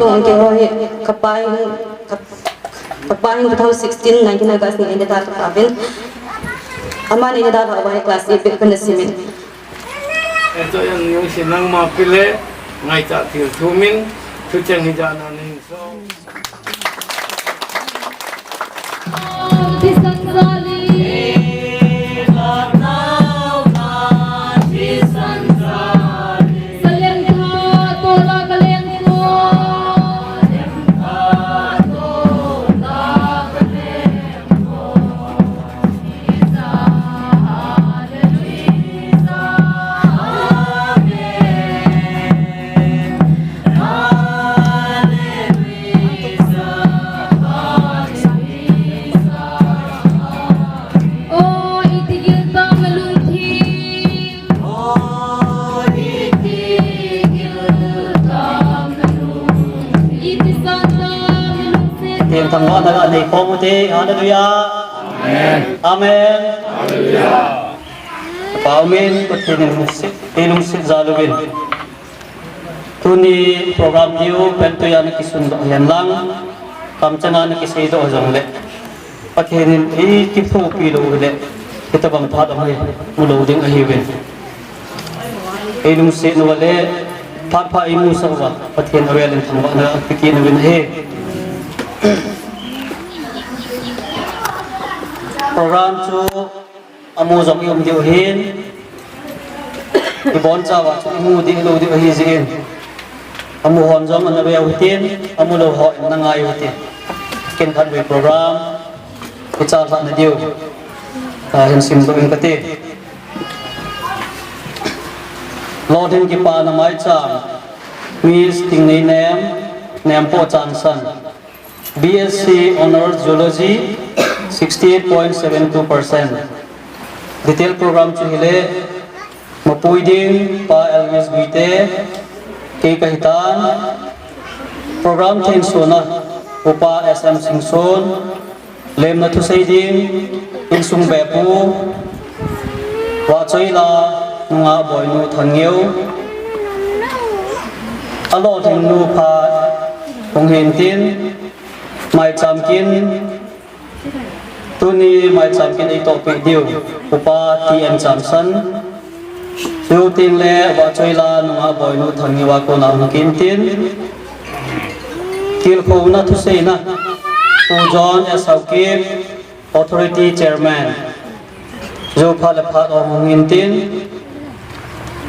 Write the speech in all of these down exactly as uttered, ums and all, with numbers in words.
Tong ke ho hi, kapa hin, kap-, kapa hin two thousand sixteen, nineteen August ni eina dalha uvin. Aman eina dalha uva hi class eight bep kana simin. Eto yang yung sinang mapile, ngaita til thumin, thucheng hijana ning so. Pathen thangvahna nei khom ute. Hallelujah. Amen. Amen. Hallelujah. Pa umin, Pathen in lungset, ei lungset jal uvin. Tuni program diu pen tuiya na kisundoh hen lang, kamchanga na kiseidoh jongle, Pathen in ei kithopi lou le, hitabang phat ahi, mu lou ding ahiuvin. Ei lungset uva le, phat pha ei musah uva, Pathen avel in thangvahna apeh kit uvin ahi. Program chu amu jong i um diu ahin, i bonchauva chu i mu ding lou diu ahi jeh in. Amu hon jong ana veu hitin, amu lou hon ana ngai u hitin. Ken khatvei program i chalhah na diu, ah, hin simdoh ing kate. Lolhing kipana maicham, Miss Tingneinem, Nempo Changsan. B S C Honours Zoology, sixty-eight point seven two percent. Detail program chu hile, mapui ding, Pa Elvis Guite, kei kahitan, program thensona, Upa S M Singson, lemna thusei ding, insung bepu, vahchoila, nungah boinu Thangngeo, alolhing nu phat hung hintin, maicham kin, tuni maicham kin eitohpeh diu, Upa T N Chamsan, chuteng le vahchoila nungah boinu Thangngeo a kona hung kintin, tilkhouna thuseina, Pu John S Haokip, Authority Chairman, jou phat le phat hung hintin,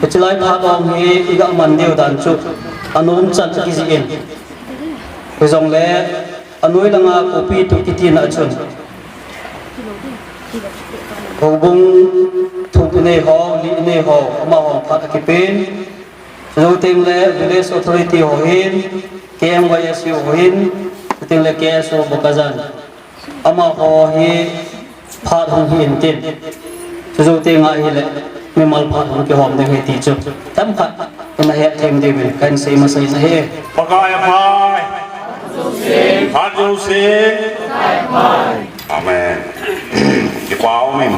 hiche lai phat hi i ga man diu dan chu, anom chan chu kijih in. Hijongle, anoi langa kopi tu kitina chun, houbung thum inei ho, li inei ho, amaho phat akipen, jou teng le Village Authority ho hin, K M Y S U ho hin, teng le K S O Bokajan. Amaho hi phat hung hintin. Chujou teng ahile, mimal phat hung kihom ding ahi ti chu. Tamkhat, ina hethem diuvin, kahin sei masa in ahi. Pakai aphai. Phat jouse. Amen. Kipa umin.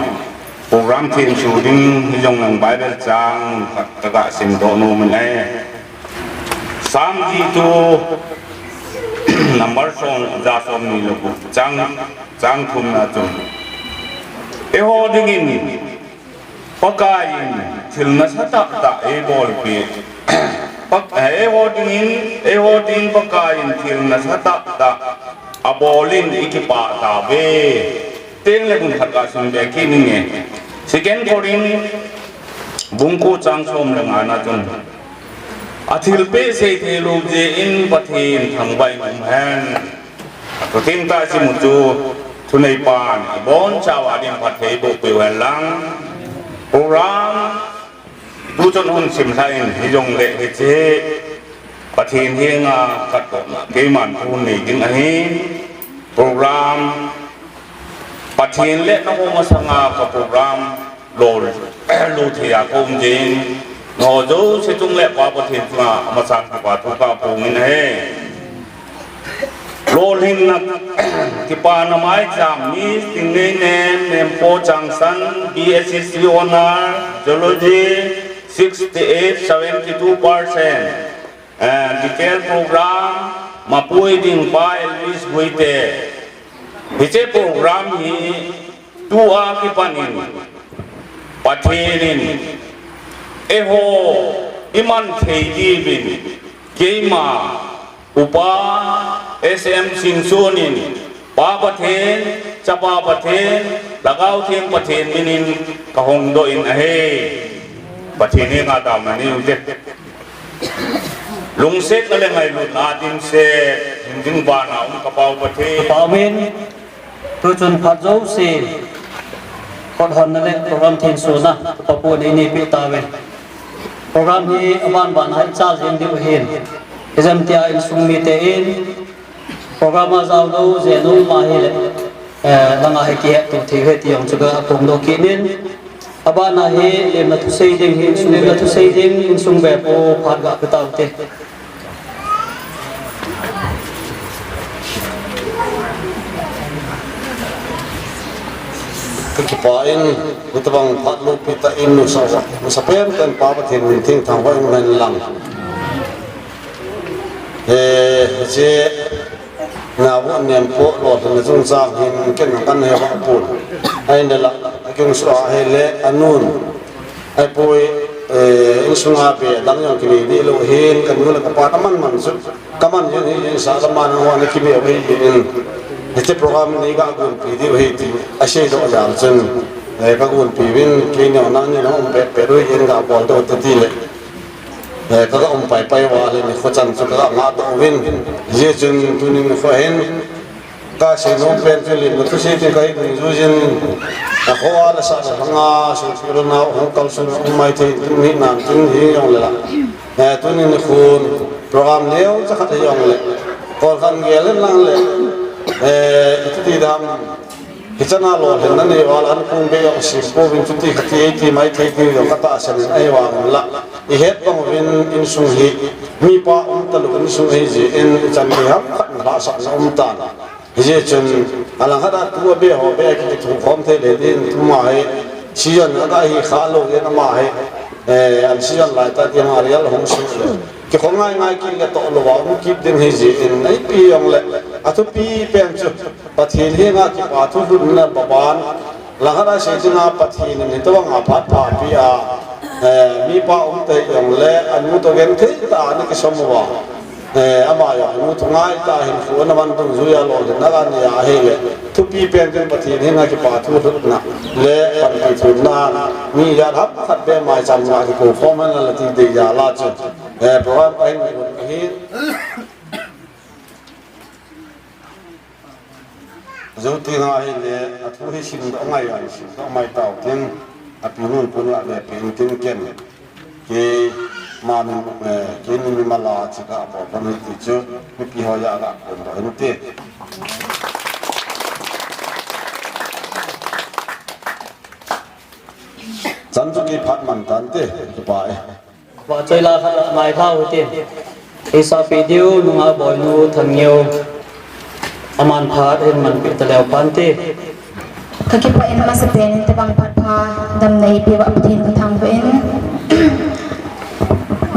Program themsu ding, hijong lang Bible chang, ka, kaga simdoh nom in ahi. Sam dih tu number som, ja somni le gup chang, chang thumna chun. Eiho dingin Pakaiyin thil nasatah tah eibolpeh. Pak-, eiho dingin, eiho dingin Pakaiyin thil nasatah tah abolin ikipah tauve. Tengle bung khat kasim be kit inge. Second Corinth bung ko chang som le ngana chun. Athilpeh seithei lou jeh in Pathen thangvah in umhen. Athutheng tah simu chu thuneipan ibonchauva ding phatthei boh peh uhen lang. Program tuchun hung simlhah in hijongle hiche Pathen henga katona keiman thu nei ding ahi. Program Pathen le nangho masanga ka program lollut thei a ka um jing. Nangho jouse chung le Pa Pathen chunga amasang kipa thu kaphong in ahi. Lolhinna kipana maicham Miss Tingneinem, Nempo Changsan, B S C Honour, Zoology, sixty-eight, seventy-two percent. Eh, detail program, Mapui ding Pa Elvis Guite, hiche program hi tua kipan in Pathen in eiho iman thei diuvin keima Upa S M Singson in Pa Pathen, Chapa Pathen, Lhagao Theng Pathen minin kahung doh in ahi. Pathen henga taona nei ute. Lungsetna le ngailutna dimset, hing ding vana um ka Pa Pathen. Ka Pa uvin, tuchun phat jouse, kot honna le program thensona, ka Pa Pathen in eipeh tauvin. Program hi aban ban a icha jeng diu ahin. Ijemtia insung mite in, program a jaolou jeng nom ahile, eh, langa hi kihetto thei uve ti jong chu ka phongdoh kit in. Abana hi lemna thusei ding hi insung, lemna thusei ding insung vepo phat ga pe taute. Ka kipah in, hitobang phat loupi tah in nusa, nusa penpen Pa Pathen min thengtha hoi in lang. Eh, hiche, nao vo nem po lolhinna chungchang hin ken kan he vang pon. Ahinla, akeng su ahile, anun. Ahipoi, eh, insunga be, dang jong kinei dih lou hin, kanu le kapa kaman man chu. Kaman jin hi, jin sa kaman ho ni kibe uve hin. Hiche program nei ga gonpi diu ahi ti, asei doh jal chun. Eh, ka gonpi uvin, kei neo nang ni na um pet pet uve hin ga bol doh te ti le. Eh, ka ga um pai pai uva le nikho chan chu ka ga ngah doh uvin. Hijeh chun tuni nikho hin ka sei nom pen chu lemna thusei ti ka hi dungjuiyin. Akhoa le sah le lhanga, sopi le nao, hung kalson um maithei, tuni nan tuni hi jong le la. Eh, tuni nikhon program neocha khat hi jong le. Kolkhan gel in lang le. Eh, iti ti dam. Hichana lolhinna nei val a an kong be jong sim pouvin chuti kati eiti maithei ti jong ka tahsan in ahivangin la. Ihet bang uvin insung hi mipa um talou insung ahi jeh in ichan gei ham khat na lhahsahna um tan. Hijeh chun alangkhat a tu a be ho be a kithokhom thei le din tuma hi season a ga hi kha lou in ama hi, eh, an season lai tah ti ma real hung su le. Kikhongai ngai kit le toh louva um kit ding ahi jeh in neipi jong le athupi pen chu Pathen henga kipa thulhutna baban, langkhat a sei dinga Pathen in hitobanga phat pha apeh a, eh, mipa um tei jong le, anu toh genthei tah a ana kisom uva. Eh, ama jong anu toh ngai tah a hinkho ana man dungjuiya lolhinna ana nei a ahile. Thupi pen tin Pathen henga kipa thulhutna le panpi thulhutna, mi jat ham khat be maicham a kikou khom hen la ti dei jal a chu. Eh, program ka hin, hin Jou teng ahile, athu hi simdoh ngai a, simdoh mai tau tin, api nun pun la le pen tin ken. Keima, eh, keini mimal a chu ka bol pan hi ti chu, mipi ho a ga phongdoh hin te. Chan chu kiphat man tan te, kipa e. Vahchoi la khat la mai thau hitin. Isa pi diu nunga boinu Thangngeo. Aman phat hin manpi taleu pante. Ka kipah in masapen in tabang phat pha damna eipeh uva Pathen kathangvah in.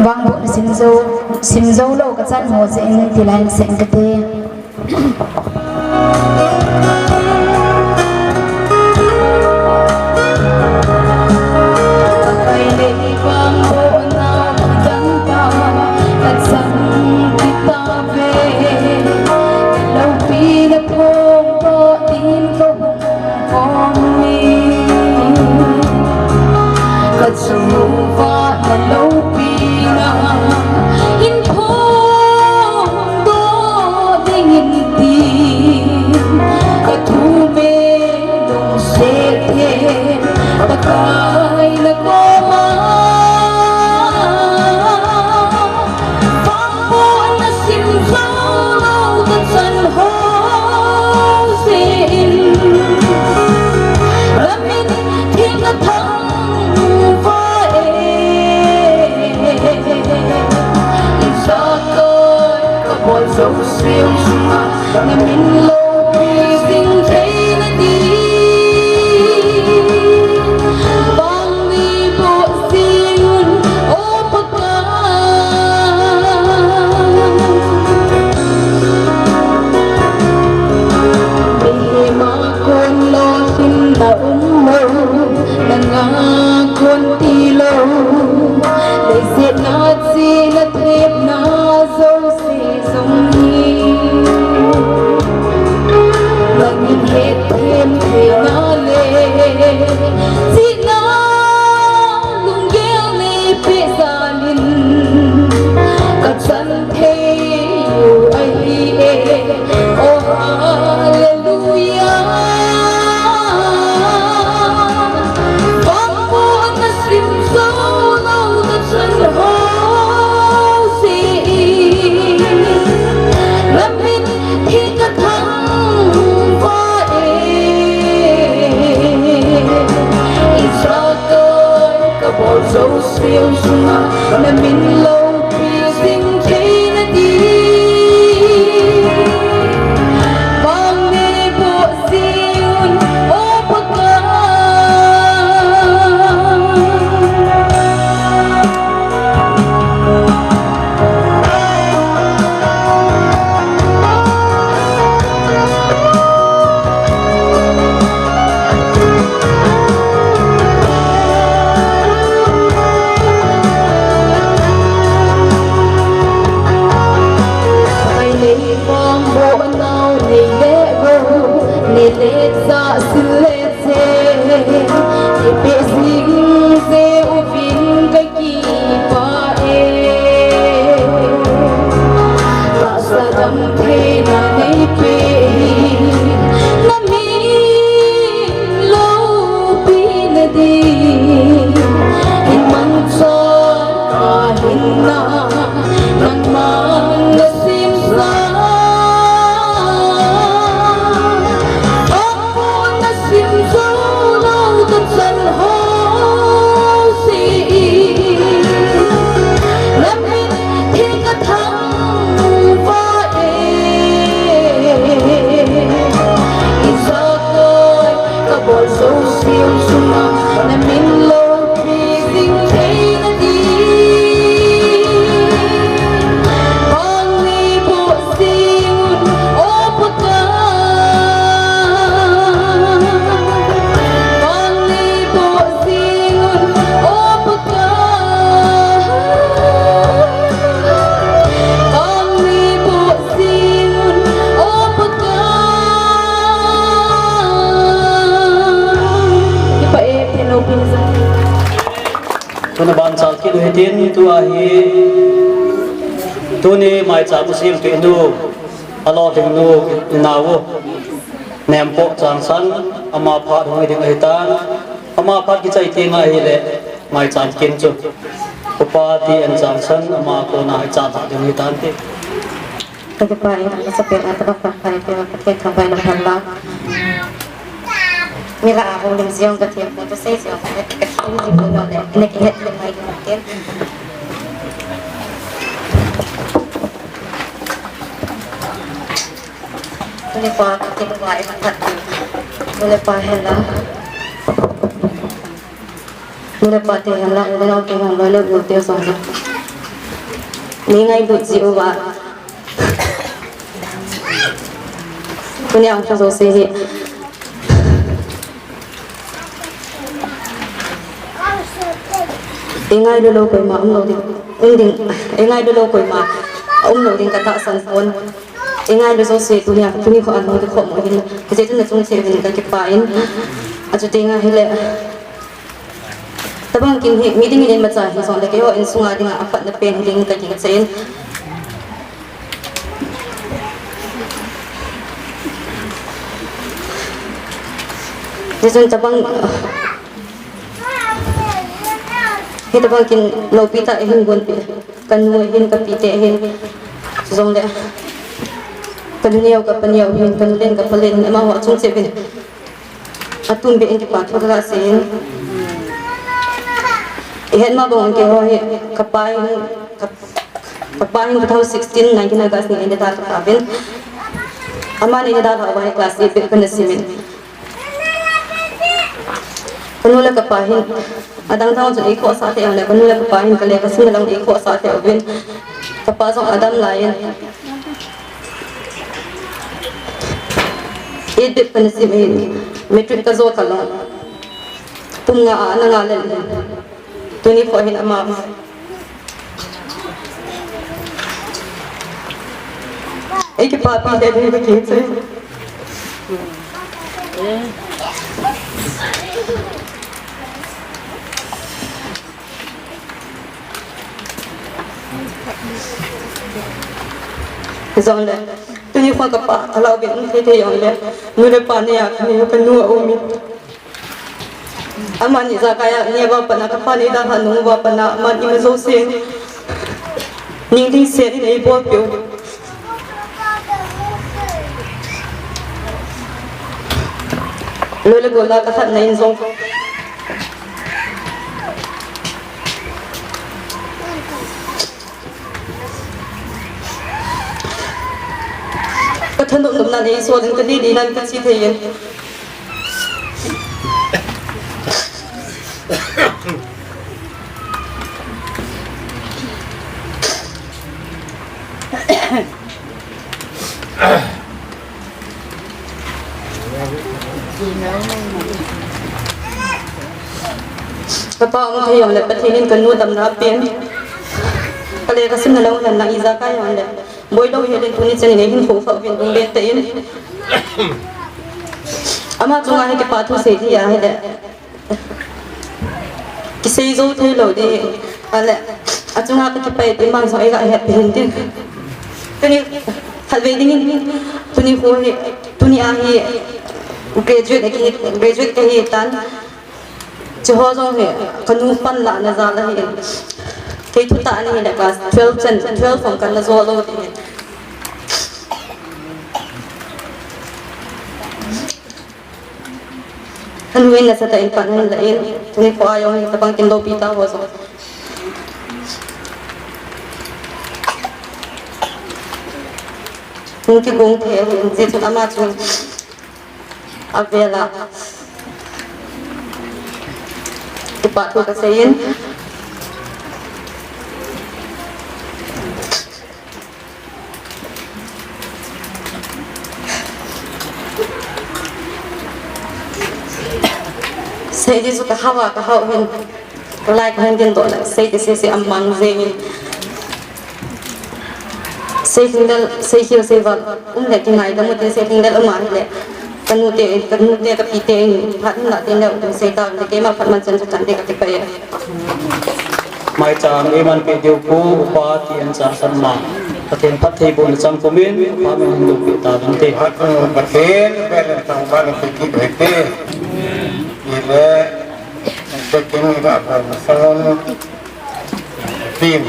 Vangbohna simjou, simjou lou kachan ho jeh in tilai in seng kate. Ka chunga na loupina hin phongdoh dingin tin, ka thu me lungset he Pakai na koma. Vangbohna simjou lou kachan ho jeh in, na min theng a thangvah e. Ijakai ka bol jouse chunga na min loupi jing theina ding, vang neiboh jing un, O Pakai. Panau nei le go, nei le cha sil le che, nei pe jing jeh uvin ka kipah e. Tahsa dam theina nei pe hi, na min loupina ding, in mangcha ka hinna, nangman na simsa. Amun na sim jou lou tachan ho si, na min theng ka thangvah e. Ijakai ka bol jouse u chunga, na min loupi jing theina ding. Bang nei boh jing un, o Pakai. Bang nei boh jing un, o Pakai. Bang nei boh jing un, o Pakai. Kipah e, phen loupina jal. Tuna ban chal kit u hitin, tua hi tuni maicham u sempi nu, alolhing nu, inau u, Nempoh Changsan, ama phat hung hi ding ahitan, ama phat kichai teng ahile, maicham kin chu Upa T N Changsan, ama kona ichat ding ahitan ti. Ka kipah in, ka masapen a tabang phat pai, ka Pathen thangvah in umhen lang. Mi lah a hung lim jong ka thempu, thusei jong ka, ka thempu jong le, na kihet le mai ding tin. Tuni pa, ka tin pa, i phat. Tuni pa, hen lang. Nu le pa te hen lang, u le nao te hen lang, loi le gol te jong le. Nei ngailut ji uva. Tunia hung lha jouse hi. Ei ngailu lou koima um lou ding, um ding, ei ngailu lou koima um lou ding ka tahsan pon. Ei ngailu jouse tunia, tuni kho a hung kikhom u hin. Hiche chun nachung cheh uvin ka kipah in. Achuti nga hile. Tabang kin hi, mi dingin imacha hijongle keiho insunga dinga aphatna pen hi ding ka gingchen. Hichun tabang, hitabang kin loupi tah in hin gonpeh. Ka nu hin, ka pi te hin. Chujongle ka nu neo, ka pa neo hin, ka nu len, ka pa len hin, amaho achung cheh uvin. Atumbeh in kipa thu kaga seiyin. Ihet ma bang in keiho hi, kapa hin, ka, kapa hin two thousand sixteen, nineteen August ni eina dalha tauvin. Amani eina dalha uva hi class eight bep kana simin. Kanu le kapa hin, adang dang chun eikhohsah lheh jongle, kanu le kapa hin kale kasimna lang eikhohsah lheh uvin. Kapa jong adam laiyin. Eight bep kana sim in, matric kajo talou. Pum nga a ana nga lel in. Tuni kho hin ama. Ei kipapi lheh ding kakichai. Jongle, tuni kho kapa, alau beh um thei thei jongle, nu le pa neiya, kanu, kanu aumin. Amani ijakai a, neiva pat na, kapa nei dalha nung uva pat na, amani ima jouse ning ding set in eibolpeh u. Loi le gol a kalhatna in jong. Kathanop nop nan eisol in, kadei dei nan kache thei in. Kapa um thei jongle Pathen in kanu damna pen. Kale kasimna lou hen lang ijakai jongle. Boilou hel in tuni chan in eihin khoukhah uvin lunglen tah in. Ama chunga hi kipa thu sei ding ahile, kisei jou thei lou ding, ahile, achunga kakipah e ti mang jong eiga hetpi hin tin. Tuni, khatvei dingin, tuni khu hi, tuni a hi, graduate aki, graduate kahi tan. Hiche ho jong hi, kanu panlahna jal ahi. Kei thutah ana hile class twelve chan, twelve hung kana jo lou ding. Kanu in nasatah in pan ahin la in, tuni kho a jong hitabang kin loupi tah ho jong. Hung kigong thei uvin, hijeh chun ama chu avel a kipa thu kasei in. Sei ding chu kahao a, kahao hin. Kalai kahin din doh le, sei ding sei sei amang jeng in. Sei ding le, sei khel sei val um le kingaidam u tin, sei ding le um ahile. Kanu te, kanu te kapi te in, phat hung la tin le, um sei ta le, keima phat man chan chu chan te kakipah e. Maicham eimanpeh diu pu, upa T N Changsanma. Pathen phattheibohna chang pumin, upa min hin loupi tauvin te. Pathen, Pathen, Pathen thangvahna peh kit uhite. Ile, Pathen in abol masang un. Tin.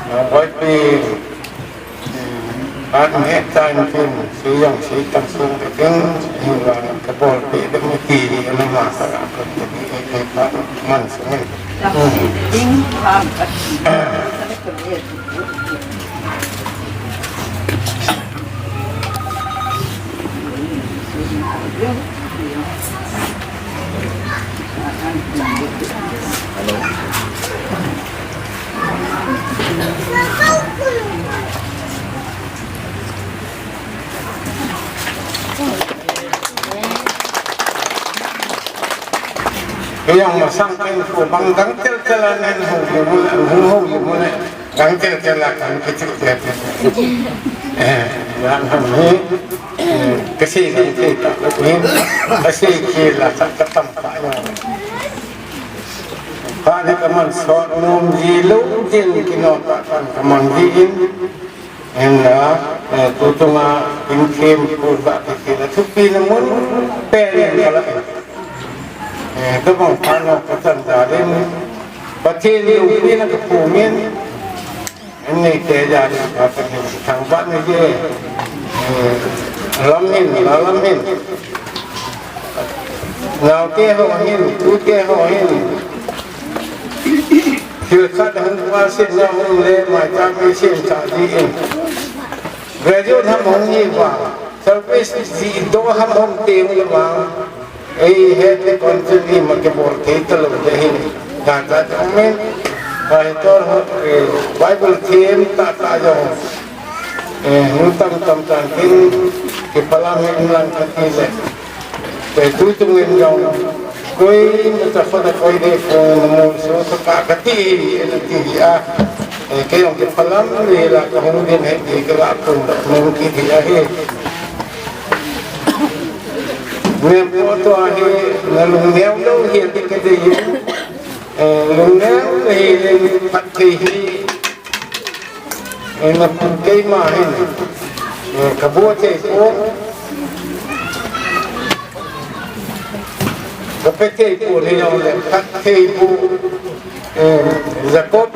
Nang boipi. An het tan tin, sei jong sei tam sung te tin, hinla ka bolpeh dem ti hi ana masa ka ti hi, e, e, pa, man sung in. Kei jong masang ken ko bang dang tel tel a nen ho ye mo le, ho ye mo le, dang tel tel a kan kichu tel tel. Eh, yang ham hi, eh, kasi dang tel ta ko hin, kasi ki la ka tam pa yo. Kani kaman sot nom ji lou jin kino ta kan kaman ji in. Hinla, eh, tutunga in kem pur ba ki kila thupi na mun pen kala. Eh, tabang pano katan dalin. Pathen lungpi na kapumin. Anei te jani Pathen thangvah ni je. Eh, lam hin, la lam hin. Naote ho hin, tute ho hin. Thil khat hung pa sin na hung le, maicham mi sin sa ji in. Graduate ham hung hi va. Service ji do ham hung te hung le vang. Ei, het le kon chu ima kibol thei talou te hin. Ga ta ta men. Pastor ho, eh, Bible them ta ta jong. Eh, hung tam tam tan tin, kiphalam hen lang kati le. Te tu tu ngen jong. Koima cha kho ta koi de ko mo so so ka kati, ena ti a. Eh, kei jong kiphalam le la kahung din he, kei kala pun da mo kiti a he. Mem po to ahi, na lungneo lou hi ti ka ti hi. Eh, lungneo hi le phat thei hi. Eh, na pu keima hi. Eh, ka bu thei po. Ka pe thei po ni jong le phat thei po. Eh, Jacob.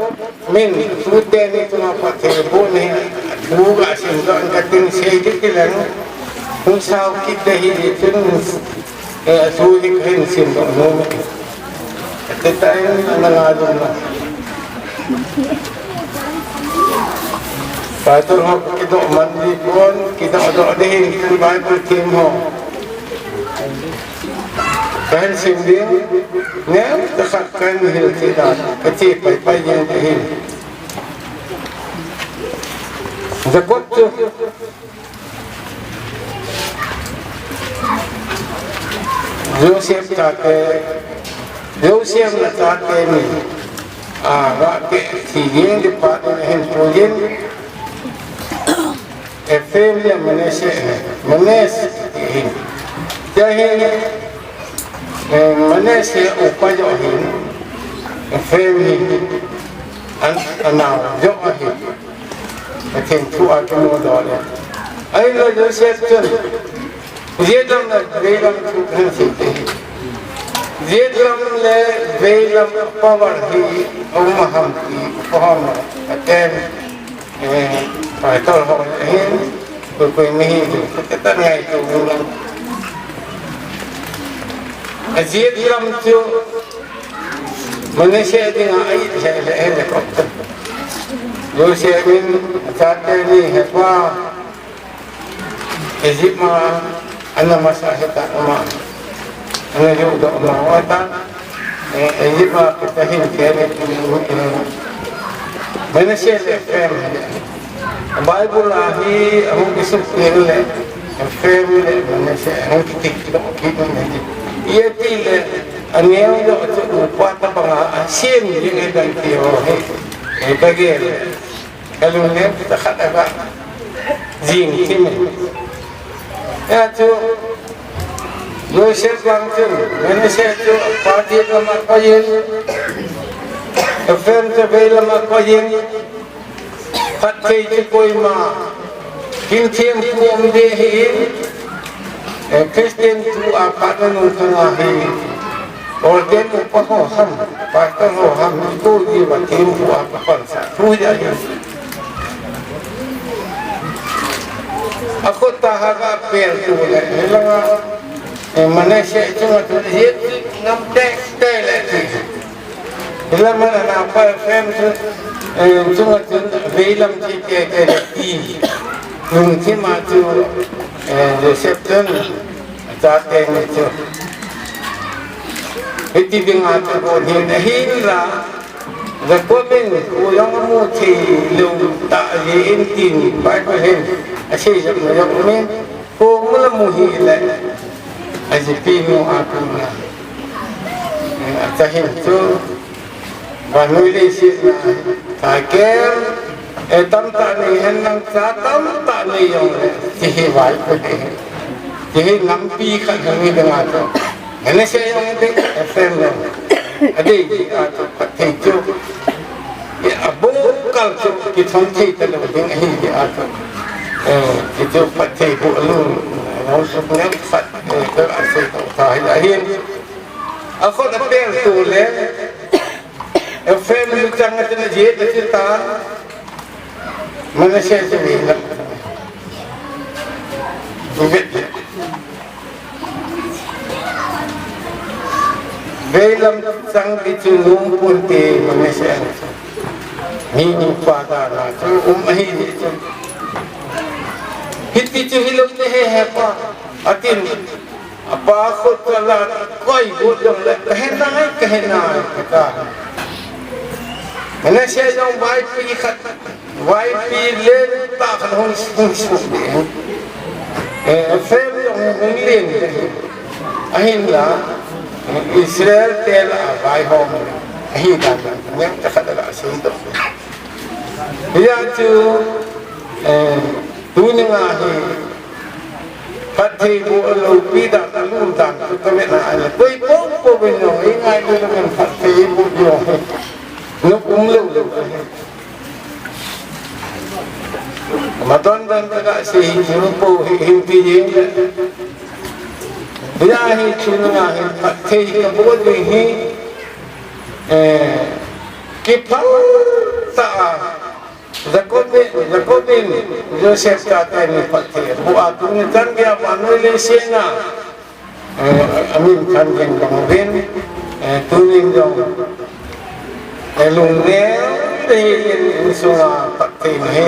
Min, tu teni tu ma pa te bu ni, bu ga sin don ka tin sei di ti leng. Hung sao kit de hi di tin, eh, tu di krin sin don no. Te ta in ana la don na. Pastor ho kidoh man di pon, kidoh doh di hin Bible them ho. Kahin sim ding, ne, ka khat kahin hil thei dan, ka che pai pai jeng kahin. Jacob chu, Joseph chate, Joseph na chate ni, a, ga te, thi jeng di pa ni hin pu jeng, Ephraim le Manasseh, Manasseh hi. Tia hi, eh, Manasseh upa jo hi. Ephraim hi. An, anao jo hi. Pathen thu a kimu doh le. Ahileh Joseph chun. Jetlam le veilam chu kan sei te. Jetlam le veilam power hi aum ham ti power atem. Eh, pastor ho hin, koi koi mi hi, kata ngaito lou. Ajet lam chu, Manasseh dinga ahi, he, he, helicopter. Joseph in, achate ni hepa, Egypt ma, ana masa heta ama. Ana yu do ama wata. Eh, Egypt ma kita hin kere, eh, Manasseh le Ephraim. Bible a hi, ahung kisuk le, Ephraim le Manasseh, ahung kitik do, kitik le. Iati le, aneo do, chu upa tabanga, asem le, dan ti ho, he. Eh, bagel. Kalung le, takhat aga. Jing, kim. Hia chu, Joseph vang chun, Manasseh chu, apat jet lama koiyin, Ephraim chu vei lama koiyin, phatthei chu koima, kin thempu um ding ahi, eh, Christian tu a phat na nung khang ahi, ordain upa ho ham, pastor ho ham, tu diuva thempu a pansah thu ahi. Akhut a haga pel tu le, hilanga, eh, Manasseh chunga tu le, hiet ngam teitei le ti. Hilama anapa Ephraim chu, eh, chunga tu veilam ti teitei le ti. Lungthim a chu, eh, Joseph chun, achate ni chu. Hiti dinga chu gon hin, ahinla, Jacob in, kho jong amu thei lou tah jeh in tin Bible hin asei jep na jong umin, kho mu la mu hile, ajipi nu a kum la. Achahin chu, vannoi leiset na, tha kem, eh, tamtah nei hen lang cha tamtah nei jong le, ti hi vai pu de. Ti hi lampi khat jong ni ding a chu. Manasseh jong ding, Ephraim jong. Adei jeh a chu, phatthei chu. Abukal chu, kithon thei talou ding ahi jeh a chu. Eh, ti chu phatthei bu alu, eh, lo suk nem phat, eh, ka asei to ta hi ahin. Akhut apel tu le, Ephraim lu chang a chu na jet a chu ta. Manasseh chu vei lam. Vei lam chang ti chu nung pon te Manasseh. Mi nu pa da na chu um ahi ti chu. Hiti chu hilou te he hepa. Atin. Apa khut chu ala koi got jong le, kahe nai, kahe nai, kati. Manasseh jong vaipi khat, vaipi lentah khat hung, hung suk ding. Eh, Ephraim jong hung len ding. Ahinla, Israel te lah a vaihom ahi dan, neo tah khat ala seidoh. Hijeh chun, eh, tuni a hi, phattheiboh loupi dan, alung dan, chu kavet na ahile, koi popo uvin jong, ingailu uvin phattheiboh jong, nop umlou lou ahi. Madon don kaga sei hi, nop po hi, hin ti jeng le. Hijeh hin tuni a hi, phatthei kaboh ding hi, eh, kiphal tah a, Jacob in, Jacob in Joseph chate ni phatthei aboh a, tuni chan geiya vannoi leiset a, eh, amin khan gin bang uvin, eh, tunin jong, eh, lungneo tah in insung a phatthei nahi.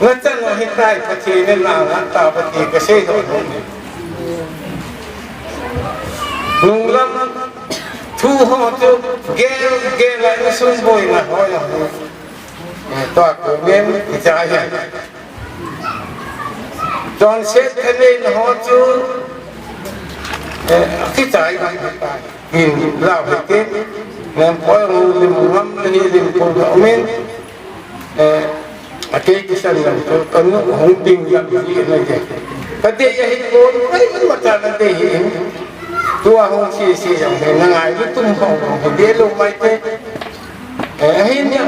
Nachan u hitai, Pathen in na ngah tauve ti kaseidoh nom e. Nunglam thu ho chu gel gel a insung boina ho jong. Eh, tua comment kichai ahi. Chonset thaneina ho chu, eh, kichai ahi. In lau hite, nem poi ho lim ngam le hi lim poi ho min, eh, Akei kisan lam chu, kanu hung ding lam hi na ke. Ka dei ahi ko, ai man mata na dei hi. Tua hung si si jong hi, na ngai lu tum hong hong hi, de lo mai te. Eh, ahin ya,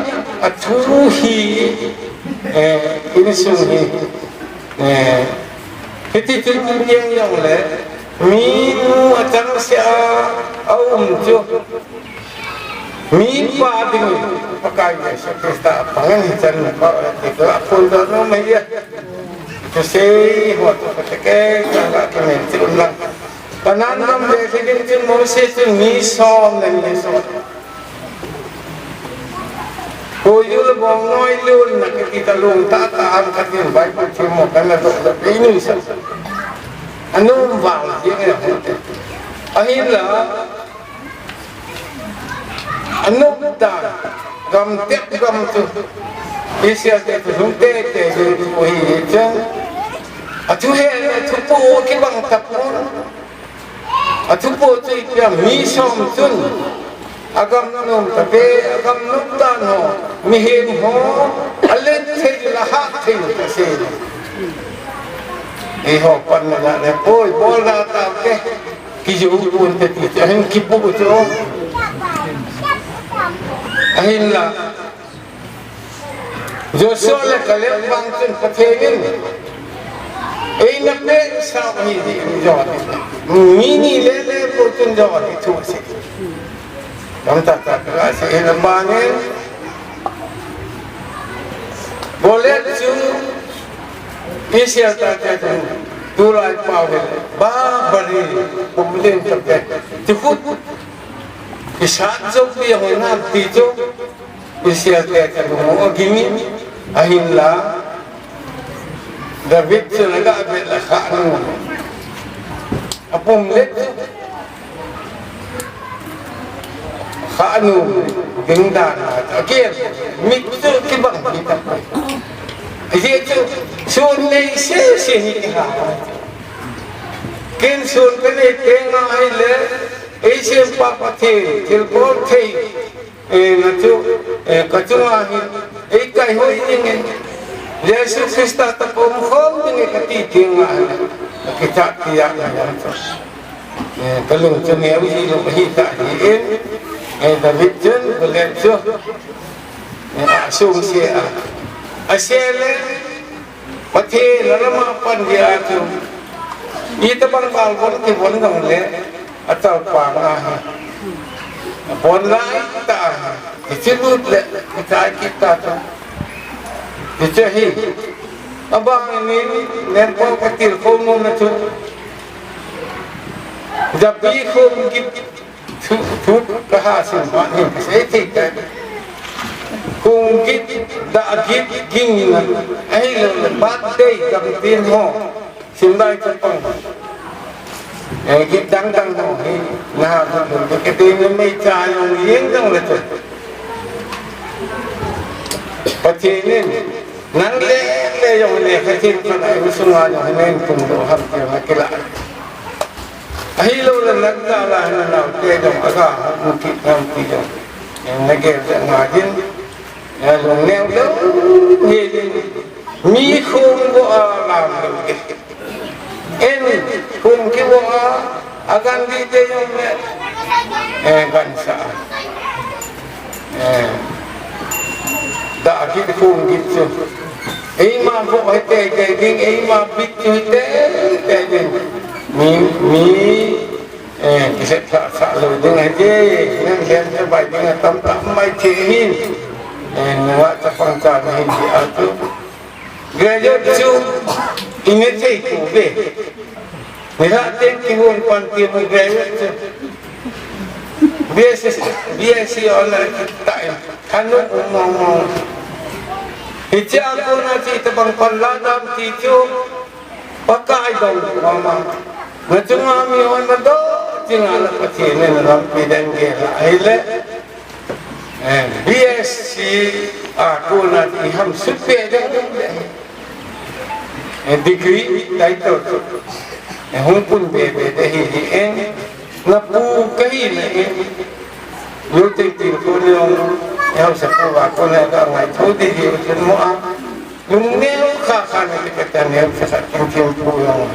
athu hi, eh, insung hi, eh, hiti tin yang yang le, mi nu achang sia, a um chu. Mi pa ding, Pakai Jesu Christa, pangan hi chan pa, tikla phun da no mai ya. Chu sei, ho chu pa te ke, ka la ke men chu lang. Kanan gam le, si ding chu Moses chu mi som le mi som. Ko yu le bong noi lun na ke kita lung ta ta an ka tin Bible chu mo ka na do da pe ni sa. Anum vang ji ne ho te. Ahin la, anum ta gam tep gam tu. Israel te tu lung te te ju tu hi chang. Athu he, athu po ki bang ta po. Athu po chu ipi ham, mi som chun agam nom ta ve, agam nom ta no, mihem ho, alet thei la ha thei ta se. Eiho pan na le, poi, bol na ta ke, kiju pun te ti, ahin kipu chu. Ahin la, Joshua le Caleb vang chun Pathen in eina peh sa hi di jo di. Mi ni le le po chun jo di thu si. Kam ta ta ka si in ba ni. Bole chu Israel ta te tu tulai pa ve ba bari problem ta te. Ti khut. Isat jo pi ho na ti jo. Israel te ka lung u agim in, ahin la, David chu na ga vet la kha nu. Apum le chu, kha nu, ding dan a, a ke, mi chu kibang mi ta. Ahi chu, sun nei se se ni ha. Ken sun ka nei te nga ai le, ei sem pa Pathen, thil bol thei. Eh, na chu, eh, ka chunga hin, ei kai hoi ding in, Jesu Christa ta kom khom ding in ka ti ding a, ka kichat ti a na yan chu. Eh, ka lung chu neo hi lou hi ta hi in, eh, David chun, Goliath chu, eh, a sung se a. A se le, Pathen a lama pan dia chu. Itabang bal von kivon jong le, atal pa nga hi. Von lai ta hi. Kichi lut le, kichai kit ta chu. Kichi hi. Abang ni, nen ko ka til ko mo na chu. Japi ko ki Thu, thu ka ha sim pa ni, ka sei thei ta. Hung git, da git, ging na. Ahilou le, birthday, gam tin ho. Sim dai chu pang. Eh, git dang dang ho, hi, na ha, ka tin mei cha yong yeng dang le chu. Pathen in, nang le, le yong le, ka tin pa na, yong sunga yong, nen tung do, ham, yong, kila. Ahilou le nang ta la na nau te jong aga mu ki nau ki jong. Na gel jong ma jin. Ya jong neu jong he jin. Mi khum bo a lam jong ke. En khum ki bo a agan di te jong le. Eh, gan sa. Eh, da git khum git chu. Eima vo hite te ding, eima bit chu hite te ding. Mi, mi, eh, kiset sa, sa lou ding hite, nang hian te bai ding a tam tam mai the hin. Eh, nang a chapang cha na hin di a chu. Graduate chu, i ne thei ko ve. Nilhah teng kihon pan ti mu graduate chu. B S C, B S C honor ta in. Kanu mo mo. Hiche a kona chu itabang pan la dam ti chu. Pakai dong mama. Na chunga mi hon na do. Chinga la Pathen in lampi dang ge la. Ahile. Eh, B S C a kona ti ham supe dang dang. Eh, degree title chu. Eh, hung pun be be de hi hi en. Na pu ka hi na en. Yo te ti ko ni ong. Eh, sa ko va ko na ka ngai tho di di chun mo a. Lungneo kha kha na kikatan neo sa khat kin kin pu long.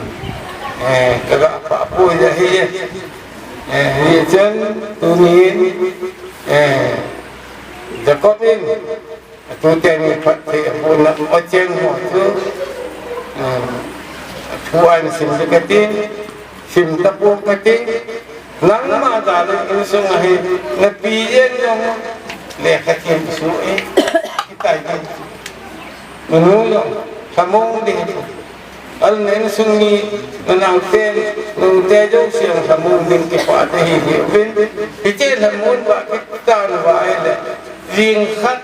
Eh, kaga pa pu ya hi. Eh, hi chen tunin, eh, Jacob in, tu teni phat thei pu na o chen ho tu. Eh, pu an sim kati, sim ta pu kati. Nangma dalin insung ahi, na pi yen jong lekha thiem su e. Kitai kan. Nunu jong, lhamon ding. Al na insung mi, na nang ten, nung te jong siang lhamon ding kipah te hi hi. Vin, hiti lhamon ba kitan ba e le. Jing khat,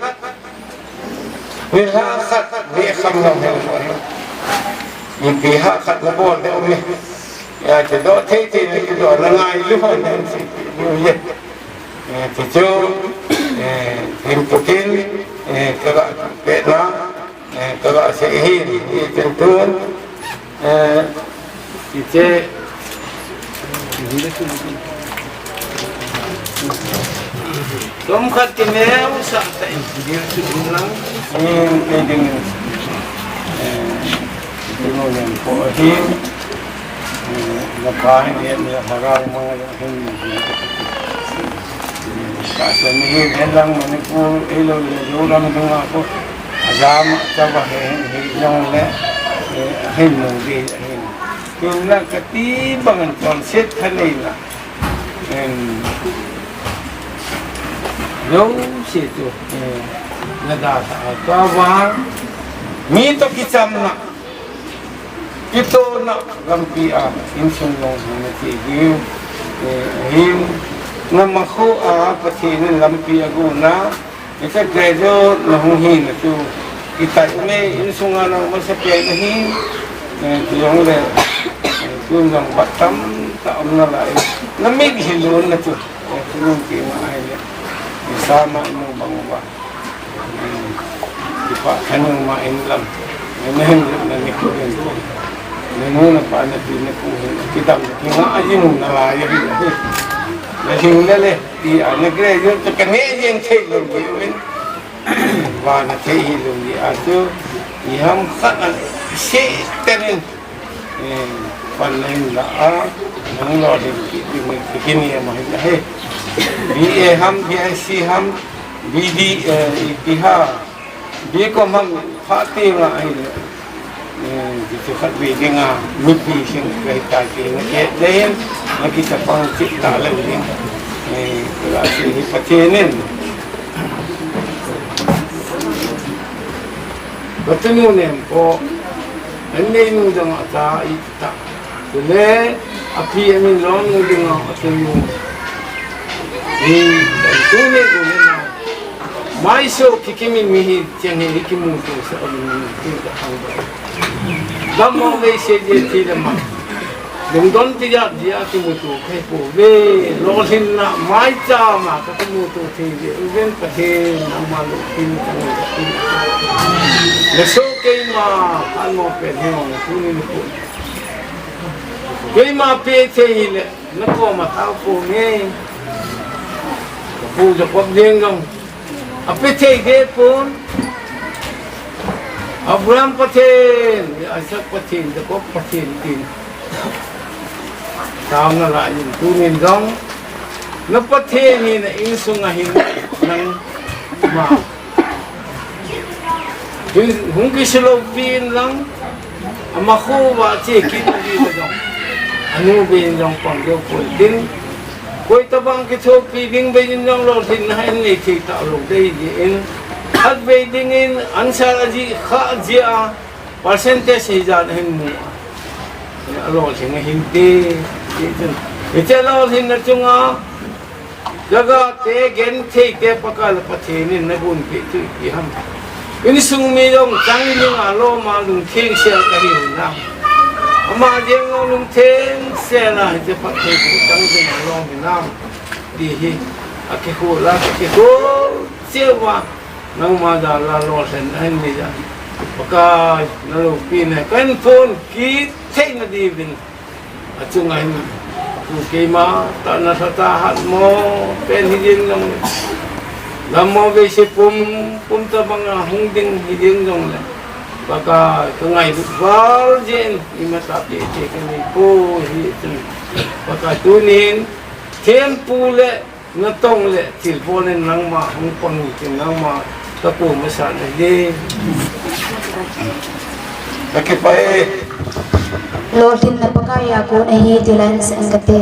Ni ha khat, ni kham nang hen. Ni pi ha khat na bol de umi. Ya, ti do thei thei ni do na ngai lu hon hen si. Lu ye. Eh, ti chu, eh, him pukin, eh, kaga pe na, eh, kaga se hin, ni tin tun. Eh, iche. Tom khat ti meu sa ta in. Dil su ding lang. Sim, eh, ding. Eh, ding mo yang ko ahi. Eh, na pa ni, ni harau mo yang hin. Ka sa ni hin lang Manipur, eh, lo, lo, lo, lang ding ako. Ajam, ta ba hin, hin, lang le. Eh, hin mo di, hin. Kin na kati bang an kon set khanei na. Em, jouse chu, eh, na da ta a, tua vang, mi to kichamna, kitona lampi a, insung long na ti diu, eh, hin, na makhu a, Pathen in lampi a gu na, Hiche graduate na hung hina chu, kitai ume, insunga nang masapen ahi, eh, ti jong le, eh, tun jong bat tamtah um nalai. Na mit hi lon na chu, eh, tun jong ti ma ahi le. Isa ma inu bang uva. Eh, kipa thanung ma in lam. Eh, na hin na ni ko den ko. Na nu na pa na pi na pu hin. Kidam, kinga ajing nalai ahi. Na hin le le. Ti a na graduate chu ka neh jeng thei lou ding uvin. Vana thei hi lou ding a chu. Iham khat a seh tah in. Eh, pan na hin la a. Nang lolhin kit ding, kini ama hin la he. B A ham, B S C ham, B D, eh, ipi ham. Bi kom ham pha ti nga ahi le. Eh, ti chu khat ve ding a, mipi sing ve ta ti na ke de hin, na kichapang chih ta le ding. Eh, la si hi Pathen in. Pathen u nem po, an nei nu dang a ta i ta. Chule, api amin lom nu ding a, atunu. Ni, tuni, tuni na. Maiso kikimin mi hi, tiang hi, kimuto sa, amin, mi, ti ka hang ba. Dam mo ve se je ti le ma. Dum don ti ya, dia kimuto, kai po ve, lolhin na, mai cha ma, ka kimuto ti ve, uven pa he, na ma lo, tin, tang, tin. Le so ke ma, an mo pe, he, mo, tuni, ni po. Keima pe thei hile, na koma tao ponge. Ka pu Jacob jeng jong. Ape thei de pon. Abraham Pathen, Isaac Pathen, Jacob Pathen tin. Tao nalai in tunin jong. Na Pathen hi na insunga hin nangma. Hung, hung kisilou pi in lang, ama khu va che kit pi in jong. Anu ve in jong pang deu pon tin. Koi tabang kithopi ding ve in jong lolhin na hin nei thei talou dei ji in. Khat ve ding in answer aji kha ji a percentage hi jan hin mu a. Alolhin hin te, ti chun. Hiche lolhin na chunga, Jaga te genthei te Pakai le Pathen in na gunpeh chu ipi ham. Insung mi jong chang ding a lom a lungtheng sel kahi hinam. Ama jeng jong lungtheng sel a hiche phatthei chu chang ding a lom hinam. Ti hi akikhol a, akikhol cheh uva. Nangma jal a lolhin ahin nei jeh a. Pakai na loupi na kahin phon kit theina diuvin. Achunga hin, tu keima, tana thata hat mo, pen hi jeng jong le. Lam mo ve se pum, pum tabang a hung ding hi jeng jong le. Pakai, ka ngailut val jeh in, imacha teitei ka nei poi, hijeh chun Pakai tunin thempu le natong le thilbol in nangma hung pang in tin nangma ka ko masa na hi. Ka kipah e. Lolhinna Pakai a kon ahi ti len seng kate.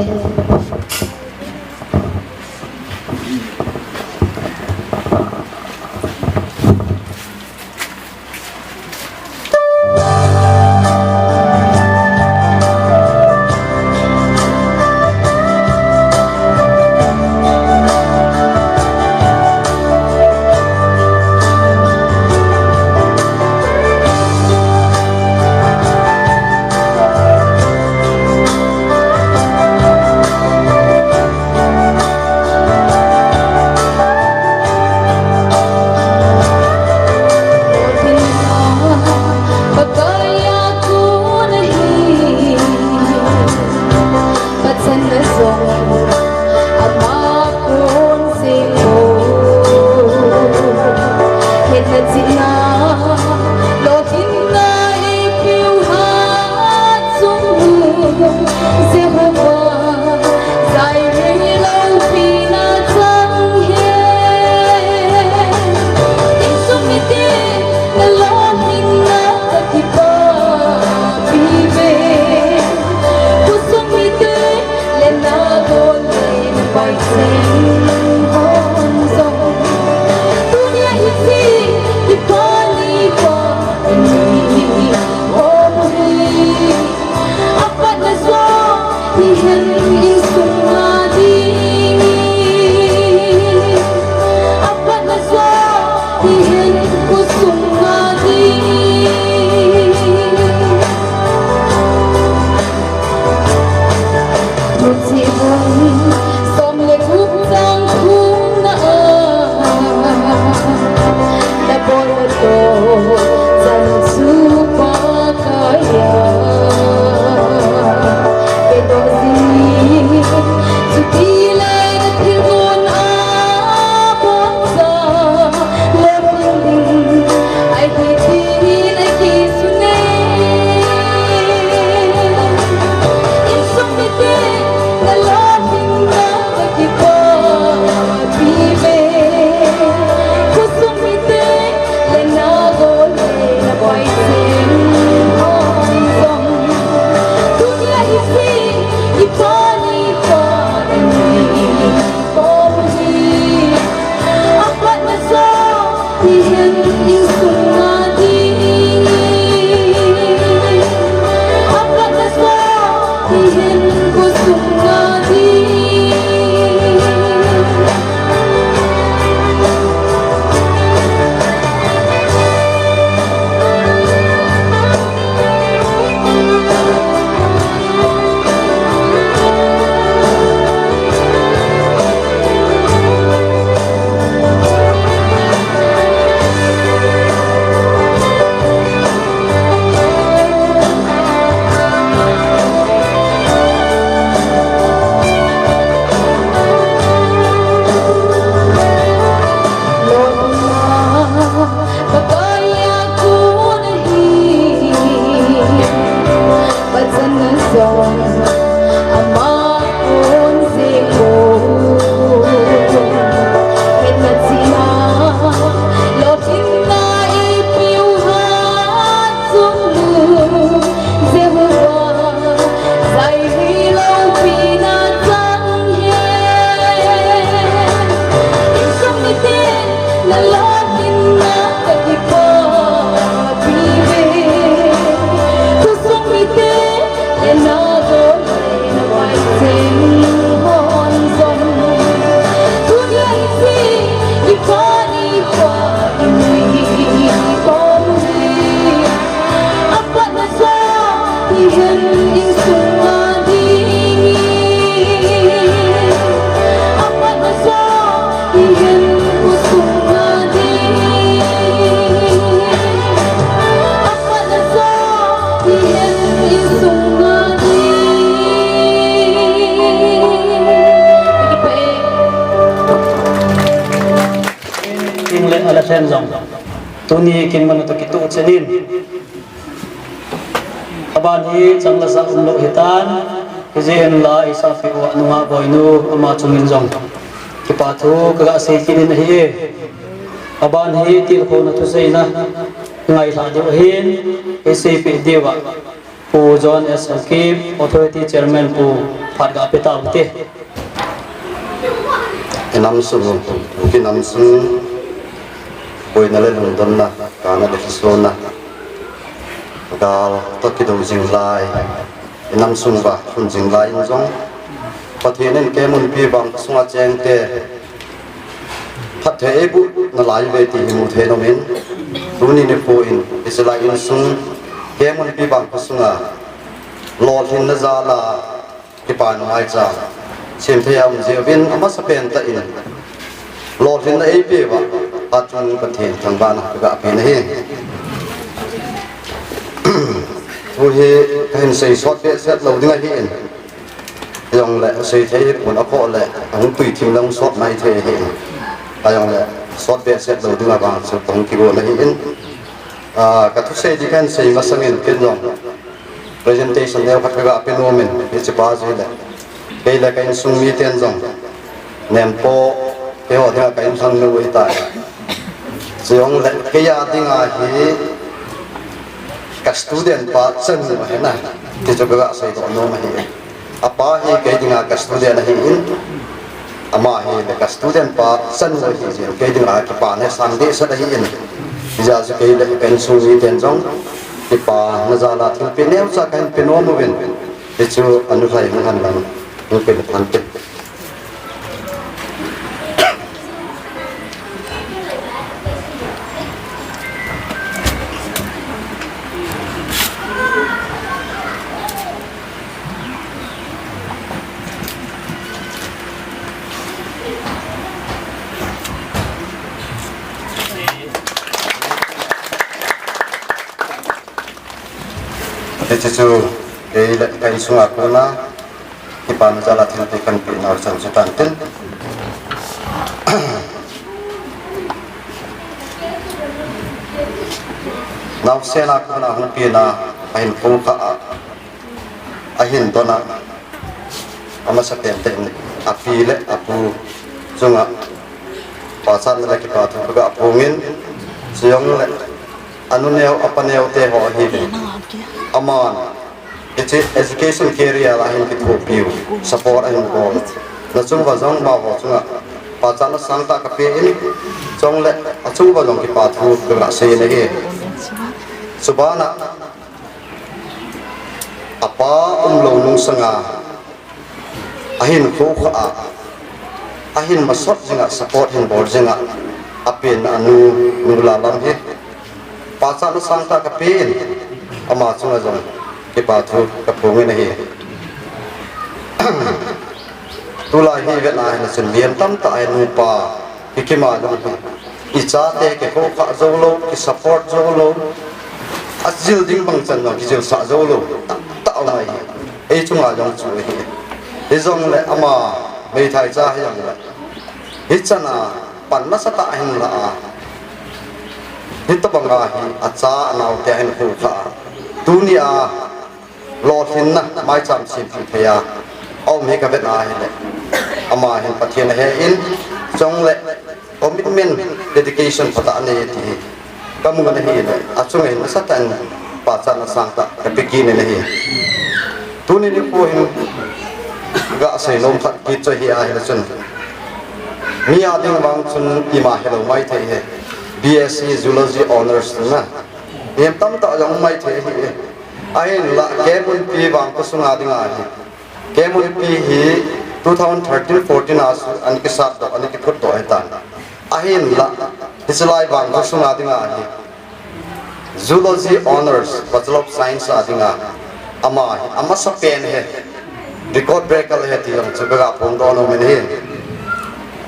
King le ala sen jong. Tuni kin manu to kitu chenin. Aban hi chang le ja umlou hitan, hijeh in la eisangpeh u a nungah boinu ama chunga jong kipa thu kaga sei kit in ahi. Aban hi tilkhouna thuseina ngailha diu ahin, eiseipeh diu a Pu John S Haokip, Authority Chairman Pu, phat ga pe tau hite. Inam sung, inam sung, boina le lungdonna, kana le kisona. Gal toh kidou jing lai, inam sung uva lhun jing lai in jong, Pathen in keimun pi vang sunga chengte phatthei eiboh nalai uve ti hi muthei in umin, tuni nikho in hiche lai insung keimun pi vang sunga lolhinna jal a kipa maicham semthei a um jeh uvin, amasapen tah in lolhinna eipeuva, achung Pathen thangvahna kaga pen ahi. Thu hi kahin sei sot behseh lou ding ahin, ahijongle seithei pon akhoh le ahung tuithim le hung sot maithei ahin, ahijongle sot behseh lou ding a vang chu kahung kigon ahin, ah, kathusei ding kahin sei masangin ken jong presentation neo khat kaga pe nomin, hichepa jeh le kei le ka insung miten jong Nempo, keiho dinga ka inlhang nu ahitai. Chujongle kei a dinga hi ka student pa chanu ahina, ti chu kaga seidoh nom ahi. Apa hi kei dinga ka student ahin, ama hi le ka student pa chanu ahi jeh in kei dinga kipana sang dehset ahin, hijeh chun kei le ka insung miten jong kipana jal a thilpeh neocha kahin pe nom uvin, hichu anu lhai hung hen lang hung pe le phante. Hiche chu kei le ka insunga kona kipana jal a thilpeh kahin pe nau chan chu tantin. Naosen a kona hung pena ahinkho kha a, ahin don a, amasapen tah in api le apu chunga pachatna le kipa thu kaga phongin, chujongle anu neo apa neo te ho ahiuvin, aman hiche education career a hin kithopiu, support ahin bol na chung uva jong amaho chunga pachatna sangtah kapen, chujongle achung uva jong kipa thu kaga sei in ahi. Chubana apa umlou nung sanga ahinkho kha a, ahin masot jinga, support hin bol jinga apen anu, Nu Lallam hi pachatna sangtah kapen, ama chunga jong kipa thu kaphongin ahi. Tulai hi vetna ahile chun mihem tamtah hi nupa kikima jong hi, ichate kikhokhah joulou, kisupport joulou, ajil ding bangchan jong kijilsah joulou tamtah um ahi. Ei chunga jong chu ahi. Hijongle ama meithai cha hijongle hichana pan nasatah ahin lah a, hitobanga hi acha anaote ahin khokhah a, tunia lolhinna maicham sempeh thei a aum hi kavet ahile, ama hin Pathen ahe in, chujongle commitment, dedication phatah anei ti hi kamu ahile, achunga hin nasatah in pachatna sangtah kape kit in ahi. Tuni nikho hin gasei nom khat kit chu hi ahile chun, mi a ding vang chun ima helou maithei hi, B S C Zoology Honours na, mihem tamtah jong maithei ahi. Ahinla, Kemunpi vangkho sunga dinga hi, Kemunpi hi two thousand thirteen fourteen a chu ana kisatdoh, ana kiphutdoh ahitan. Ahinla, hichelai vangkho sunga dinga hi Zoology Honours, Bachelor of Science a dinga ama hi amasapen ahi, record breaker ahi ti jong chu kaga phongdoh nom in ahi.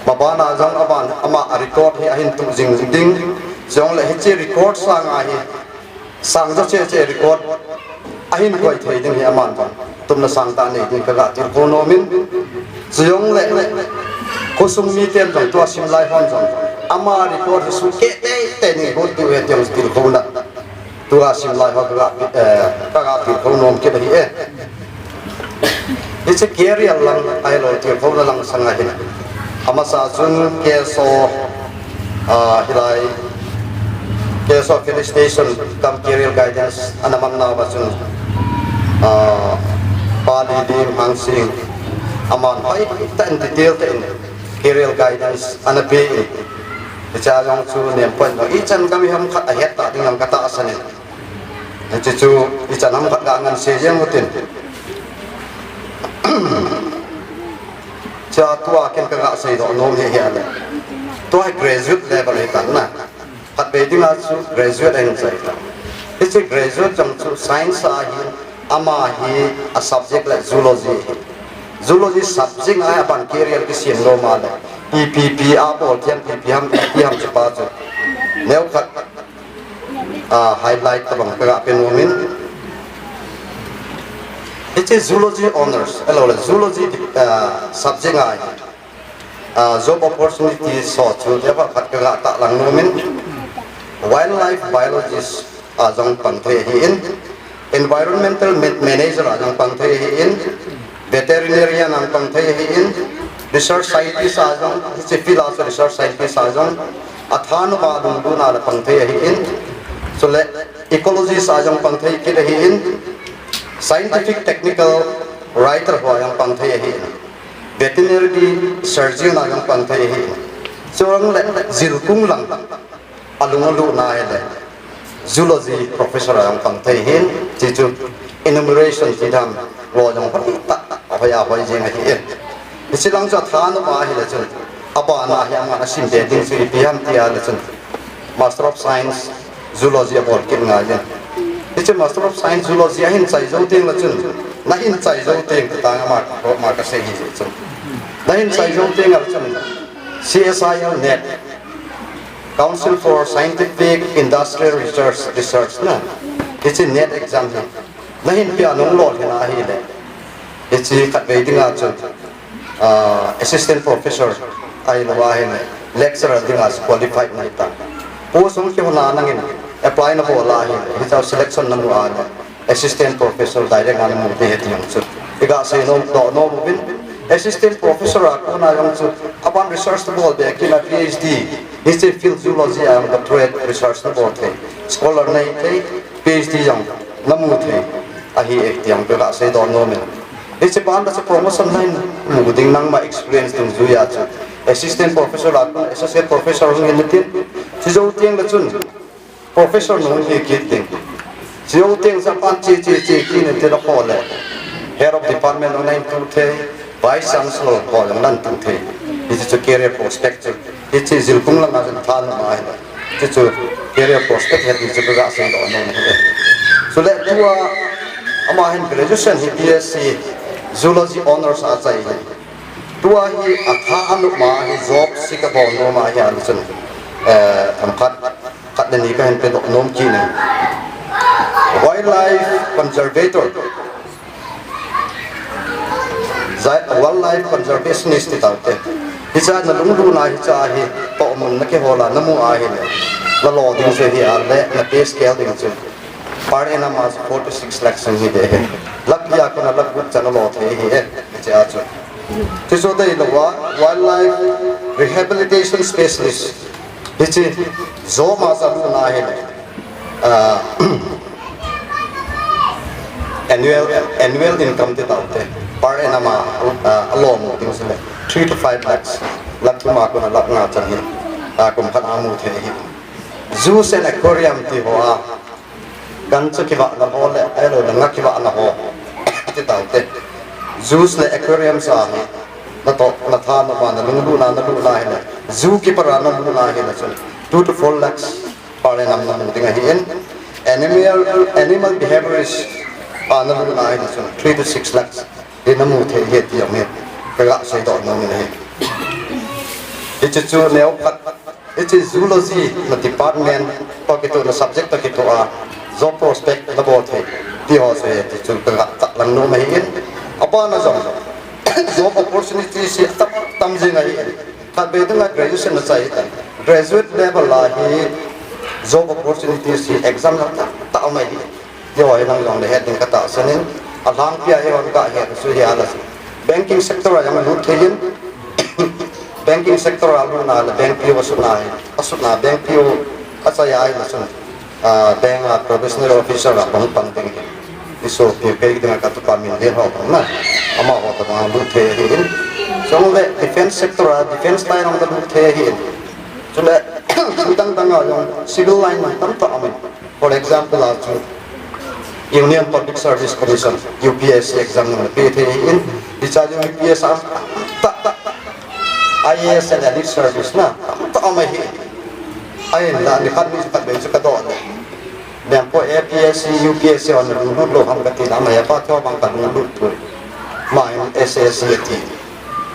Mabana jong aban ama a record hi ahin tuh jing ding, chujongle hiche record sanga hi sang jo cheh cheh record ahin koi thei ding hi aman vang tumna sangtah nei ding kaga tilkhou nom in, chujongle khosung miten jong, tua simlai hon jong ama record hi sukeh teitei nei got diu ahi ti jong tilkhouna Tua sim lai ho ka ga, eh, ka ga tilkhou nom kit ahi e. Hiche career lang ahilou tilkhouna lang sanga hin, amasa chun K S O, ah, hilai K S O felicitation cum career guidance ana mang nauva chun, ah, Pa Lidim Hangsing, aman hoitah in detail tah in career guidance ana pe in. Hiche a jong chu nem point lo, ichan gam hi ham khat ahet ta ding jong ka tahsan in. Hiche chu ichan ham khat ga ngan sei jeng utin. Hiche a tua ken ka ga seidoh nom hi ahile, tua hi graduate level ahi tan na. Khatvei dinga chu graduate ahin chai tan. Hiche graduate jong chu science a hin, ama hi a subject le zoology ahi. Zoology subject a aban career kisem nom a le, ipi ipi abol thei ham, ipi ham, ipi ham chu pa chu neo khat, ah, highlight tabang ka ga pe nom in. Hiche zoology honours, ahilou le zoology, ah, subject a hi, ah, job opportunity so chu tia khat ka ga tahlang nom in. Wildlife biologist a jong pang thei ahi in, environmental ma-, manager a jong pang thei ahi in, veterinarian a pang thei ahi in, research scientist a jong, hiche field a chu research scientist a jong, athanop a lunglutna le pang thei ahi in, chule ecologist a jong pang thei kit ahi in, scientific technical writer ho a jong pang thei ahi in, veterinary surgeon a jong pang thei ahi in, chule jilkung lang a lung alut na ahile zoology professor a jong pang thei ahin, hiche chu enumeration ti dam lo jong hoitah, ahoi ahoi jeng ahi e. Hiche lang chu athanop a ahile chun, abana hi aman asim be ding chu ipi ham tia le chun, Master of Science, Zoology abol kit ngai in. Hiche Master of Science, Zoology ahin chai jou teng le chun, nahin chai jou teng ti tang ama, ama ka sei hi chun. Nahin chai jou teng le chun, C S I R, net, Council for Scientific Industrial Research, Research na. Hiche net exam hi nahin pia nung lolhin ahile, hiche khatvei dinga chu, ah, assistant professor ahilou ahile, lecturer dinga chu qualified nahi ta. Post hung kihona nangin apply nabol ahile, hiche a selection namu ahile, assistant professor direct a namu thei ahi ti jong chu iga seidoh nom uvin. Assistant professor a kona jong chu aban research nabol be kit a, P H D, hiche field zoology a jong doctorate research nabol thei, scholar nahi thei, P H D jong namu thei ahi e ti jong iga seidoh nom in. Hiche ban le chu promotion line mu ding, nangma experience dungjuia chu assistant professor a kon associate professor hung hin tin, chujou teng le chun professor nahung hi kit ding. Chujou teng le chun aban che che che kit in ti le kho le, head of department jong nahin tu thei, vice chancellor ho jong nahin tu thei. Hiche chu career prospect chu. Hiche jilkung langa chun thanop a ahile, hiche chu career prospect ahi ti chu ka ga seidoh nom ahi. Chule tua ama hin graduation hi B S C Zoology Honours a chai ahi. Tua hi athanop ma hi job seek a bol nom ahi a le chun, eh, themkhat, khat le ni kahin pedoh nom kit in. Wildlife conservator, jat, wildlife conservationist ti taute. Hiche a nalunglutna hiche hi tohmun nakihol a namu ahile, nalo ding chu hi a le na pay scale ding chu per annum a four to six lakhs hung hi ding ahi. Lakh li a kona lakh gup chan nalo thei ahi e, hiche a chu. Hiche chu dei louva, wildlife rehabilitation specialist. Hiche job a chu alutna ahile, ah, annual, annual income ti taute. Per annum a, ah, alom ding chu le three to five lakhs. Lakh thum a kona lakh nga chan hi, ah, kum khat a mu thei ahi. Zoos and aquarium ti ho a, gancha kivahna ho le, ahilou le nga kivahna ho ti taute. Zoos le aquariums a hi natoh, nathanop a nalunglutna, nalutna ahile, zookeeper a nalutna ahile chun two to four lakhs per annum namu ding ahi in. Animal, animal behaviorist a nalutna ahile chun three to six lakhs hi namu thei ahi ti jong hi ka ga seidoh nom in ahi. Hiche chu neo khat, hiche zoology na department toh kitoh, na subject toh kitoh a job prospect nabol thei ti ho chu ahi ti chu ka ga tahlang nom ahi in. Abana jong job opportunity chu tam, tam jing ahi in. Khatvei dinga graduation nachai tan. Graduate level a hi job opportunities hi exam jong tamtah um ahi. Hiho hi nang jong nahet ding katahsan in, alhangpia hi hon kahet su hi ala si. Banking sector a jong lut thei in, banking sector a lutna le bank P O asutna hi, asutna bank P O achai a hi la sun, ah, bank a probationary officer a pang pang ding hi. Isopi kei dinga katupa Minlen ho bang na. Amaho tabang lut thei ahi in. Chule defense sector a, defense line a lut thei ahi in. Chule, dang dang a jong civil line a tamtah um in. For example, a chu Union Public Service Commission, U P S C exam na pe thei ahi in. Hiche jong U P S C a tamtah, I A S and elite service na tamtah um ahi. Ahinla, nikhat ni khat beh chu kadoh le. Nangho A P S C, U P S C hon lunglut lou ham kati na, ama hepa thu bang kalunglut poi. Ama in S S C ati.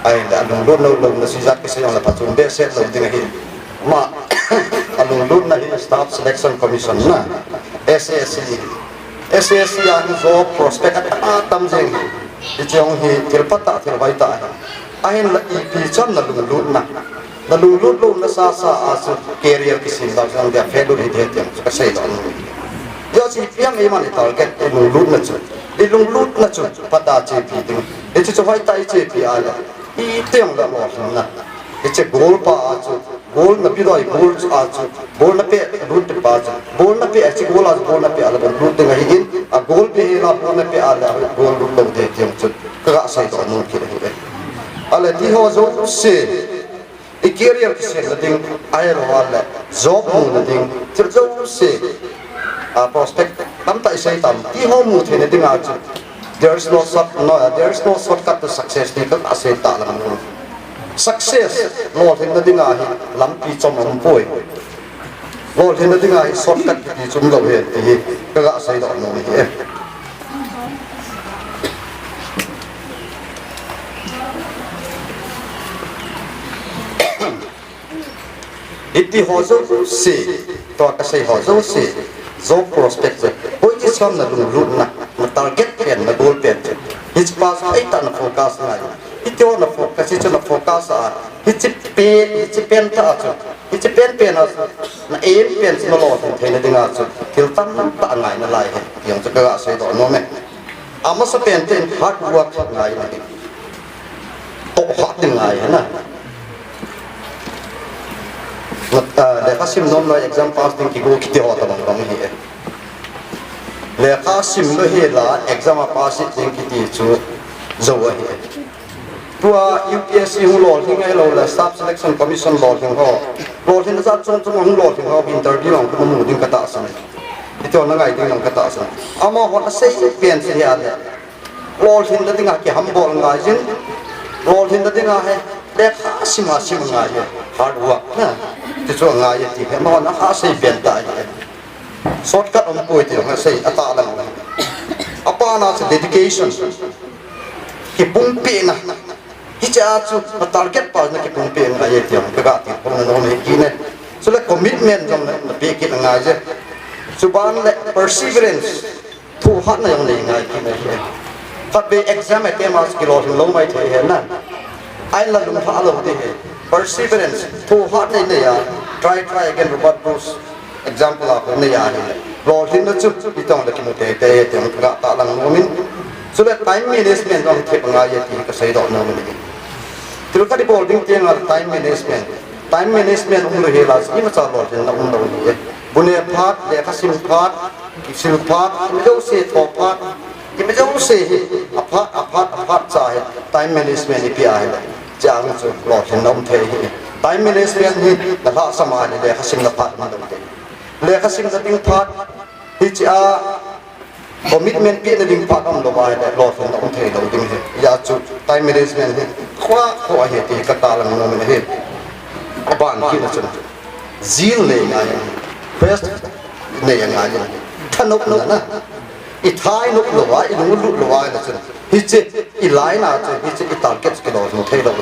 Ahinla, alunglut lou lou na sijat kisei jong le pachun behseh lou ding ahi. Ama, alunglutna hi Staff Selection Commission na, S S C. S S C a hi job prospect a, atam jeng. Hiche jong hi thil phatah, thil hoitah ahi. Ahinla ipi cham nalunglutna. Nalunglut louna sasa a chu career kisem dau jong dia failure hi ding ti jong chu kasei doh nom. Hiche ipi ham eiman i target, ilunglutna chu. Ilunglutna chu phatah a chepi ding. Hiche chu hoitah a ichepi a le, iti jong le lolhinna. Hiche goal pa a chu, goal na biloi, goal chu a chu, goal na pe lut pa chu, goal na pe a chu, goal a chu, goal na pe a le goal lut ding ahi in, a goal pe hela goal na pe a le goal lut lou ding ti jong chu kaga sei doh nom kit ahi. Ale tiho jouse, i career kisemna ding, ahilouleh job muna ding, thil jouse, a prospect tamtah isei tam, tiho mu theina ding a chu, there is no short, no, there is no shortcut to success ti kaga sei tah lang nom. Success lolhinna ding a hi lampi chom um poi. Lolhinna ding a hi shortcut kiti chu um lou ahi ti hi kaga sei doh nom ahi e. Hitiho jouse, tua kasei ho jouse, job prospect chu hoiti cham nalunglutna, na target pen, na goal pen chu, hiche pa chu hoitah na focus ngai. Hitiho na focus, hichu na focus a, hiche pen, hiche pen tah a chu, hiche pen pen a chu, na aim pen chu nalolhin theina ding a chu, thil tamtah ngai nalai ahi, ti jong chu kaga sei doh nom e. Amasa pen ten hard work ngai ahi. Toh hat ding ngai ahi na. Lekha sim nom lou, exam pass ding kigo kiti ho tabang bang ahi e. Lekha sim lou hela exam a pass ding kiti chu jou ahi e. Tua U P S C hung lolhing ahilouleh Staff Selection Commission lolhing ho, lolhing jat chom chom hung lolhing ho, interview a hung mu ding katahsan e. Hitiho nangai ding lang katahsan e. Amahon asei pen chu hi ale, lolhinna ding a kihambol ngai jin, lolhinna ding a hi lekha sim a sim ngai e, hard work na, ti chu ngai e ti hi amahon asei pen tah ahi e. Shortcut um poi ti jong asei, atah lang. Apat na chu dedication, kipumpehna. Hiche a chu na target pa na kipumpeh ngai e ti jong kaga ti pon nom ahi kit e. Chule commitment jong na, napeh kit angai e. Chuban le perseverance, thohhatna jong nei ngai kit ahi e. Khatvei exam attempt a chu kilolhin lou maithei ahi na. Ahinla lunglhah lou ding ahi. Perseverance, thohhat nei nei a, try, try again, Robert Bruce example a kon nei ahi. Lolhinna chu, hitobang le kimu teitei e ti jong kaga tah lang nom in. Chule time management jong thep angai e ti kasei doh nom in. Thil khat ibol ding teng le time management. Time management um lou hela chu imacha lolhinna um lou ahi e. Bu ne phat, lekha sim phat, kisil phat, ima jouse tho phat, ima jouse hi aphat, aphat, aphat cha hi time management ipeh a hile, chang chu lolhinna um thei ahi. Time management hi nalhahsam a hile lekha simna phat um lou ahi. Lekha simna ding phat, hiche a commitment pehna ding phat um lou a hile lolhinna um thei lou ding ahi. Hijeh chun time management hi kho kho ahi ti katah lang nom in ahi. Aban kitna chun zeal nei ngai ahi. Quest nei ngai ahi. Thanopna na. Ithanop lou a, ilunglut lou a hile chun, hiche i line a chu, hiche i target chu kilolhin thei lou.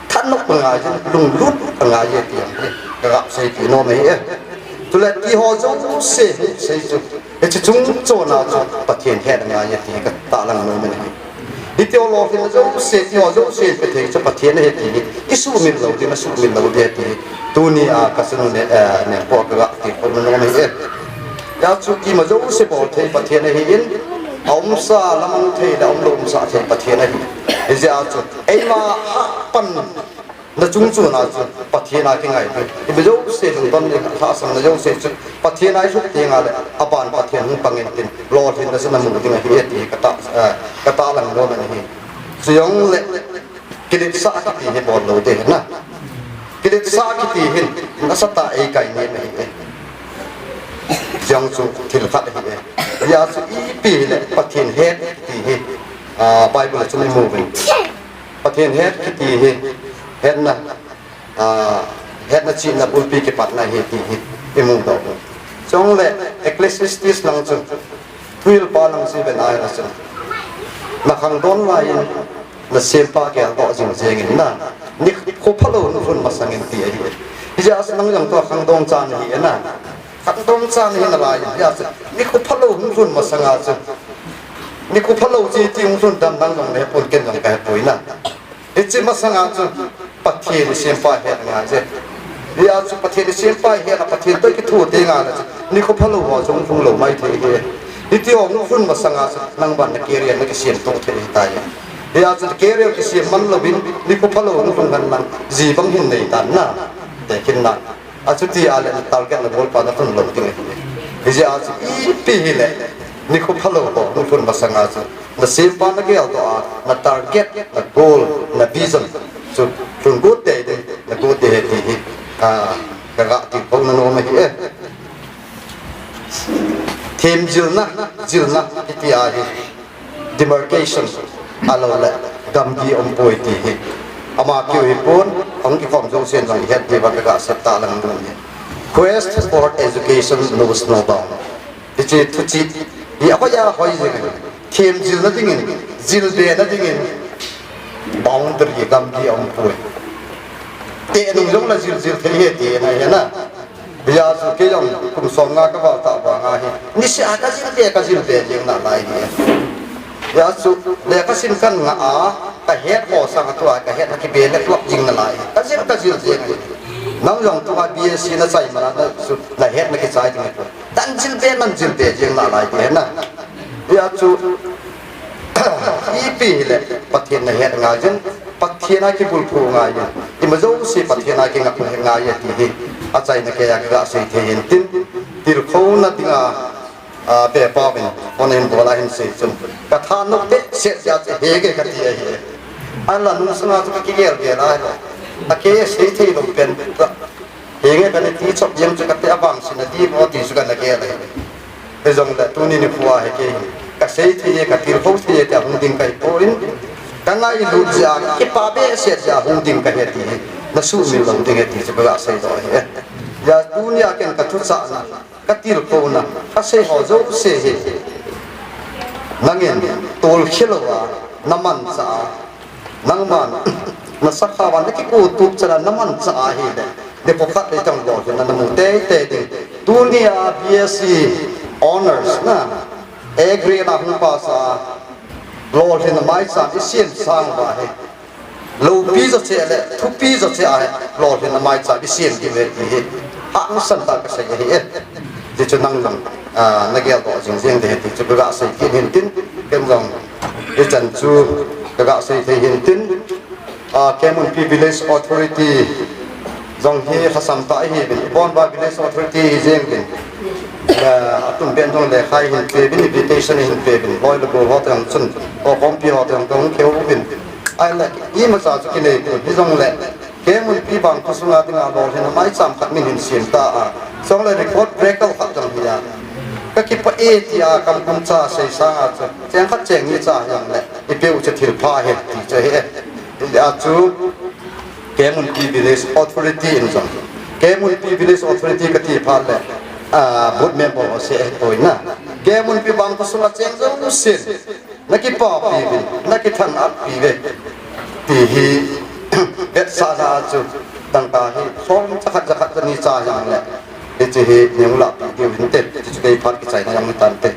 Thanop angai jin, lunglut angai e ti jong hi kaga seipeh nom ahi e. Chule tiho jouse hi sei chu, hiche chung chon a chu Pathen het angai e ti hi katah lang nom in ahi. Hitiho lolhinna jouse, tiho jouse in pe thei chu Pathen ahi ti hi isuhmil lou ding, asuhmil lou ding ahi ti hi tuni a kachanu ne, eh, Nengpoh a kaga ti Ko na nom ahi e. Hijeh chun ima jouse bol thei Pathen ahin, aumsa lamang thei le aumlou umsah thei Pathen ahi. Hijeh chun eima hapan na chung chun a chu Pathen a kingai ding. Ima jouse lungdon le lhahsamna jouse chu Pathen a ilut ding a le aban Pathen hung pang intin lolhinna chu namu ding ahi e ti ka tah, eh, ka tahlang nom ahi. Chujongle kiletsah kiti hi bol lou ding ahi na. Kiletsah kiti hin nasatah a eikai nem ahi e. Jong chu thil khat ahi e. Hijeh chun ipi hile Pathen het kiti hi, ah, Bible a chun imu uvin. Pathen het kiti hi hetna, ah, hetna chihna bulpi kipatna ahi ti hi imu doh u. Chujongle Ecclesiastes lang chun, thuhilpa lang chu iven ahile chun, na khangdong lai in na sempa geldoh jing jeng in na, nikho phalou hung lhun masang in ti ahi. Hijeh chun nang jong tua khangdong chan ahi e na. Khangdong chan ahi nalai in, hijeh chun nikho phalou hung lhun masang a chu, nikho phalou chi ti hung lhun dan nang jong nahepon ken jong kahepoi na. Hiche masang a chu Pathen isempa het angai e. Hijeh chun Pathen isempa het a Pathen toh kitho teng a le chu nikho phalou ho chu hung lhung lou maithei ahi. Hiti ho hung lhun masang a chu nangman na career na kisem toh thei ahitai. Hijeh chun career kisem man louvin nikho phalou hung lhung hen lang ji bang hin nei tan na. Tekhin na. Achuti a le na target na goal pa na lhun lou ding ahi. Hijeh chun ipi hile nikho phalou ho hung lhun masang a chu na sempa na geldoh a, na target, na goal, na vision chu lhun got tei ding, na got tei ahi ti hi, ah, ka ga tilkhou na nom ahi e. Themjilna, jilna kiti ahi. Demarcation, ahilou le gamgi umpoi ti hi. Ama keu hipon, ahung kikhom jousen jong ihet diuva ka ga sep tahlang nom ahi. Quest for education knows no bound. Hiche thuchih hi ahoi ahoi jing ahi. Themjilna dingin, jilbena dingin boundary, gamgi umpoi. Teh nung jongle jil jil thei ahi tina ahi na. Hijeh chun kei jong kum som nga ka val tah vang a hi, niseh a ka jilbe, ka jilbe jeng nalai ahi. Hijeh chun lekha sim ka ngah a, ka het ho sang a tua ka het a kibe le tuak jing nalai ahi. Ka jil, ka jil jeng ahi. Nang jong tua B S C na chai man a na chu na het na kichai ding ahi. Nan jilbe, nan jilbe jeng nalai ahi na. Hijeh chun ipi hile Pathen na het ngai jin, Pathen a kibulphu ngai jin, ima jouse Pathen a kingap ngai e ti hi achaina keiya ka ga sei thei in tin, tilkhouna dinga, a, pepa vin, hon hin bol a hin sei chun, ka thanom behseh jeh a chu henge kati ahi. Ahinla nung sanga chu ka kigel gel a, a kei sei thei lou pen ta. Henge kati chop jeng chu kati a, vangsetna ding ahi ti chu kana gel ahi. Hijongle tuni nikho a hi kei ka sei thei e, ka tilkhou thei e tia hung ding kahi poi. Ka ngailut jeh a, kipa behseh jeh a hung ding kahi ti hi na sumil lou ding ahi ti chu ka ga seidoh ahi. Hijeh a tunia ken ka thuchahna, ka tilkhouna, ka sei ho jouse hi nangin tolkhe louva na manchah a, nangman na sakhao a na kikutup chan a na manchah ahile, nikho khat le tang lolhinna na mu teitei ding. Tunia B S C Honours na, A grade a hung pass a, lolhinna maicham i sem sang uva hi, loupi jouse le thupi jouse a hi lolhinna maicham i sem diu ahi ti hi hangsan tah a ka sei ahi e. Ti chu nang jong, a, na geldoh jing jeng ding ahi ti chu ka ga sei kit in tin, ken jong hichan chu ka ga sei thei in tin, a, Kemunpi Village Authority jong hi lhasam tah ihiuvin, i bonba Village Authority hi jeng uvin, a, atum pen jong lekha ihin peuvin, invitation ihin peuvin, loi le gol ho teng chun, ko kompi ho teng jong keu uvin. Ahile imacha chu kinei pon, hijongle Kemunpi vangthu sunga dinga lolhinna maicham khat min hin sem ta a, chule record breaker khat jong hi a, ka kipah e tia kam kum cha sei sanga chu cheng khat cheng ni cha hijongle i peu chu thil pha ahi ti chu ahi e. Hijeh a chu Kemunpi Village Authority in jong, Kemunpi Village Authority kati phat le, a, board member ho se ahi poi na. Kemunpi vangthu sunga cheng jousen na kipapi uve, na kithanatpi uve ti hi vetsahna a chu dangka hi som jakhat jakhat jani cha hijongle, hiche hi neihin lahpeh diu hinte, hiche chu kei phat kichaina jong hitante.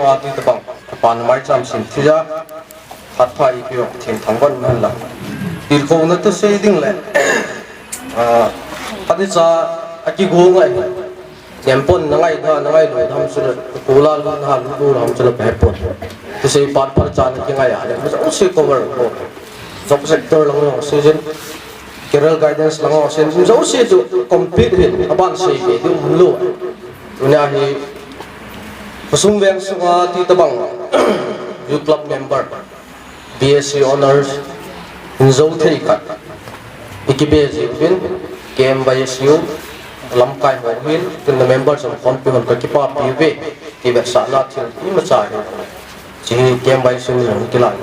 Ati tabang, kapan mai cham sin thija, khat pha ipi jong thim thang ban man la. Tilkhouna thusei ding le, ah, khat ni cha akigong ngai. Nempon na ngaida, na ngailou ham chu le, kula lou na lou lou ham chu le pehpon. Thusei pat phal cha na kingai a le, mi jouse cover ko. Job sector lang jong season, career guidance lang jong season, mi jouse chu compete hin, aban sei be ding umlou. Tunia hi, Khosung Veng sunga ti tabang, Youth Club member, B S C Honours, in jou thei khat. I kibe jiuvin, K M Y S U, lamkai ho hin, tun na member jong khompi hon ka kipapi uve, ti vetsahna thil imacha hi. Hiche hi K M Y S U in jong kilah.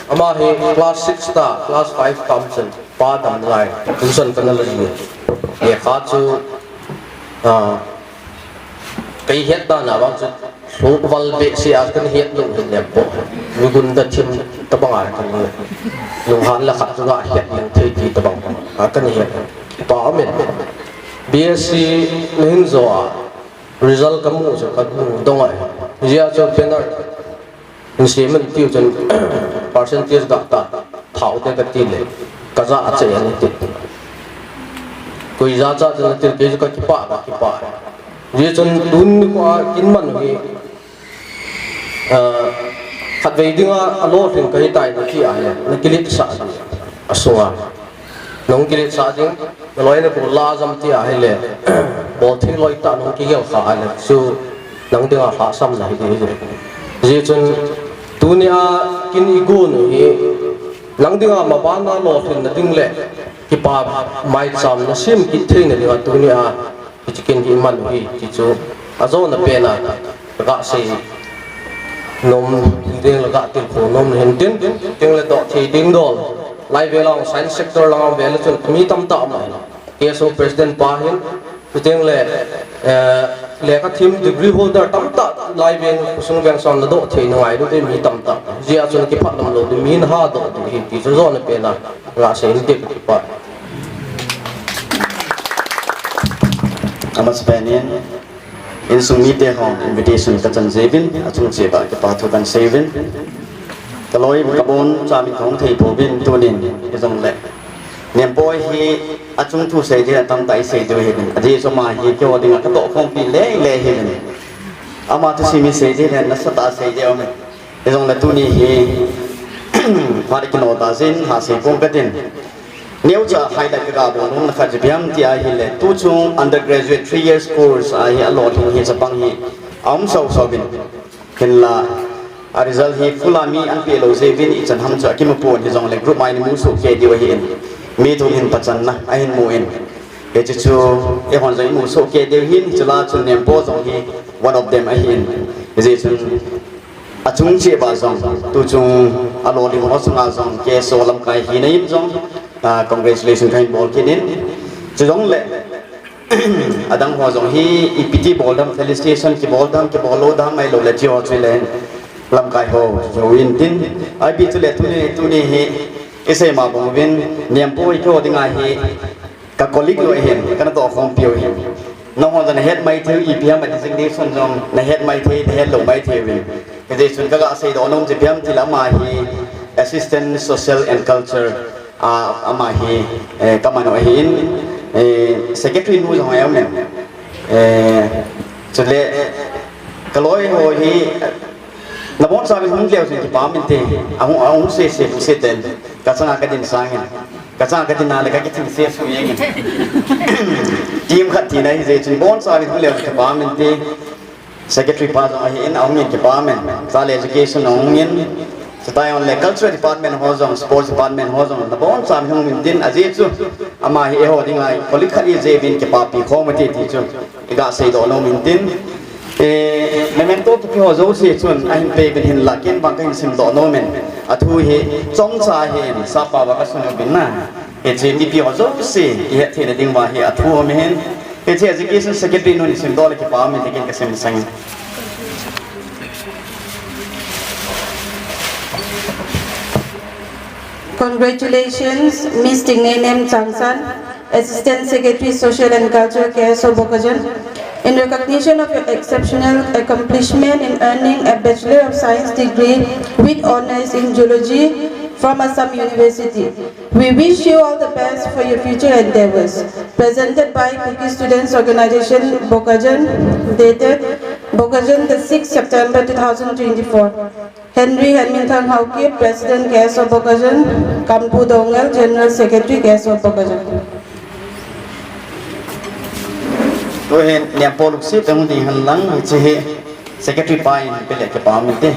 Ama hi class six ta, class five tam chun, pa dam lai, tuition kana la ji. Lekha chu, ah, kei het dan a vang chu, lhukval behseh a kana het lou hin lem po. Mi gunda thim tabang a kana lunghan la khat chu ga het leng thei ti tabang a kana het. Pa amen. B S C nahin jo a, result kamu chu kamu dong ai. Hijeh a chu banner in sem in tiu chun percentage ga ta, thao te kati le, kaja a che ani ti. Koi ja cha chun ati kei chu kakipah, kakipah. Hijeh chun tuni nikho a kin man u hi, ah, khatvei dinga alolhing kahi tai nati ahile, na kiletsah ding asunga. Nahung kiletsah ding, naloi nakho la jam ti ahile, bol thei loi tah nahung kigel kha ahile, chu nang dinga lhahsamna hi ding ahi. Hijeh chun, tunia kin igon u hi, nang dinga maban a lolhinna ding le, kipa maicham na sem kit theina dinga tunia, Hiche kin hi iman u hi, ti chu ajona pen a, ka sei nom ding le ka tilkhou nom hin tin, tin le doh thei ding dol. Lai vel a science sector lang a vel chun mi tamtah um ahi. K S O president pa hin, tin le, eh, lekha thim degree holder tamtah lai vel Khosung Veng sang na doh thei na ngai lu te mi tamtah. Hijeh a chun kipah lam lou te mi na ha doh te hi ti chu jona pen a, ka sei in ti pa. Amasapen in, insung mite ho invitation kachan jiuvin, achung cheh a kipa thu kahin sei uvin. Kaloi kabon chamin kahung thei pouvin tunin, hijongle. Nempoi hi achung thu sei ding atamtah isei diu ahiuvin. Ajeh chu ama hi keiho dinga katoh khompi lele ahiuvin. Ama thusim isei ding le nasatah a sei ding aum e. Hijongle tuni hi, phat kino tah jeh in, ha sei pong katin. Neocha highlight kaga bol nom na khat chu ipi ham ti ahile, tuchung undergraduate three years course a hi alolhing hi chapang hi aum soso uvin. Hinla, a result hi full a mi ahin peh lou jeh uvin ichan ham chu akimu pon hijongle group a imu soh kei diu ahin. Mi thum hin pachanna ahin mu in. Hiche chu eihon jong imu soh kei diu ahin, hiche lah a chun Nempo jong hi one of them ahin. Hijeh chun Achung cheh uva jong, tuchung alolhing ho chunga jong, K S O lamkai hina in jong, ah, congratulation kahin bol kit in. Chujongle, adang ho jong hi, ipi ti bol dam, felicitation kibol dam, kibol lou dam, ahilou le chi ho chu le, lamkai ho, jouvin tin. Ipi chu le tuni, tuni hi, isei ma bang uvin, Nempo i kho dinga hi, Ka colleague loi hin, kana toh khompiu hin. Nangho jong nahet maithei u ipi ham a designation jong, nahet maithei, nahet lou maithei uvin. Hijeh chun kaga seidoh nom chu ipi ham tile ama hi Assistant Social and Culture, ah, ama hi, eh, kaman u ahin, eh, secretary nu jong aum in. Eh, chule, kaloi ho hi, Nabonchauvin hung leu chun kipah um inte. Ahung, ahung sese, sese ten. Kachanga kadin sangin. Kachanga kadin a le kakithing sesu jengin. Team khat tina hijeh chun bonchauvin hung leu chun kipah um inte. Secretary pa jong ahin, ahung in kipah um in. Chule education ahung in. Chuti ahile cultural department ho jong, sports department ho jong. Nabonchauvin hung um intin ajeh chu. Ama hi eiho dinga colleague khat ijeh uvin kipapi khom ati ti chu. Iga seidoh nom intin, eh, memento kipe ho jouse chun ahin peuvin hinla ken bang kahin simdoh nom in. Athu hi chomcha ahin, sapa uva kasun uvin na. Hiche mipi ho jouse ihet theina diuva hi athu um ahin. Hiche education secretary nun simdoh le kipah um in ti ken kasim sangin. Congratulations, Miss Tingneinem Changsan. Assistant Secretary, Social and Culture, K S O Bokajan, in recognition of your exceptional accomplishment in earning a Bachelor of Science degree with honors in Geology from Assam University. We wish you all the best for your future endeavors. Presented by Kuki Students Organization, Bokajan, dated Bokajan, the sixth September two thousand twenty-four. Henry Henminthang Haokip, President, K S O Bokajan, Kampu Doungel, General Secretary, K S O Bokajan. Tuhin, Niampo Luksit, ang di hanlang, hiche hi Secretary pa in, pele ke pa mite.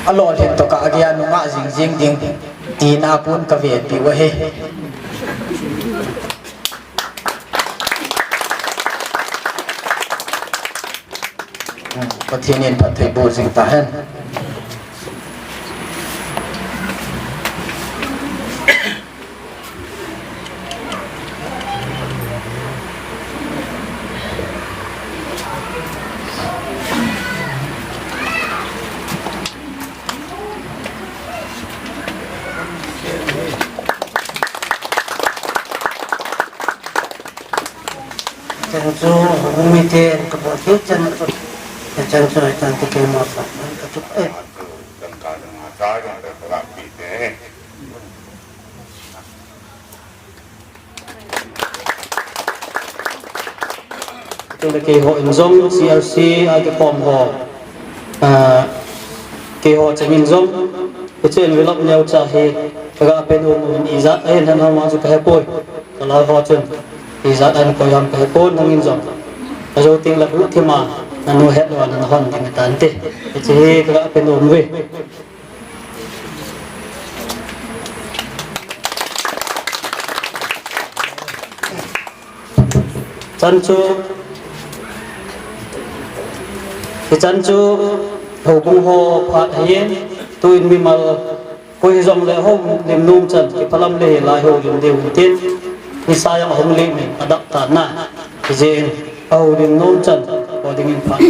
Alolhin toh ka agei a nungah jing jing ding tina pun ka venpi u ahi. Pathen in phatthei boh jing tahen. Chan chu, hung miten ka bol thei chan chu, chan chu, chan te keima sa, ka chu, eh. Tule keiho in jong C R C a kikhom ho, ah, keiho chengin jong, hiche envelope neocha hi kaga pen um un ijat ahin hen ham vang chu kahepoi. Kaloi ho chun ijat ahin koi ham kahepon, nangin jong ajou teng le buh thima nanu het lou a nana hon ding tante. Hiche hi kaga pen um uve. Chan chu, hichan chu, houbung ho phat ahin, tuin mimal, koi hijongle houlim nom chan, kiphalam le hilai houlim diu hintin, nisa jong ahung lim in, adap tan na. Hijeh in, ahoulim nom chan, bol dingin phat.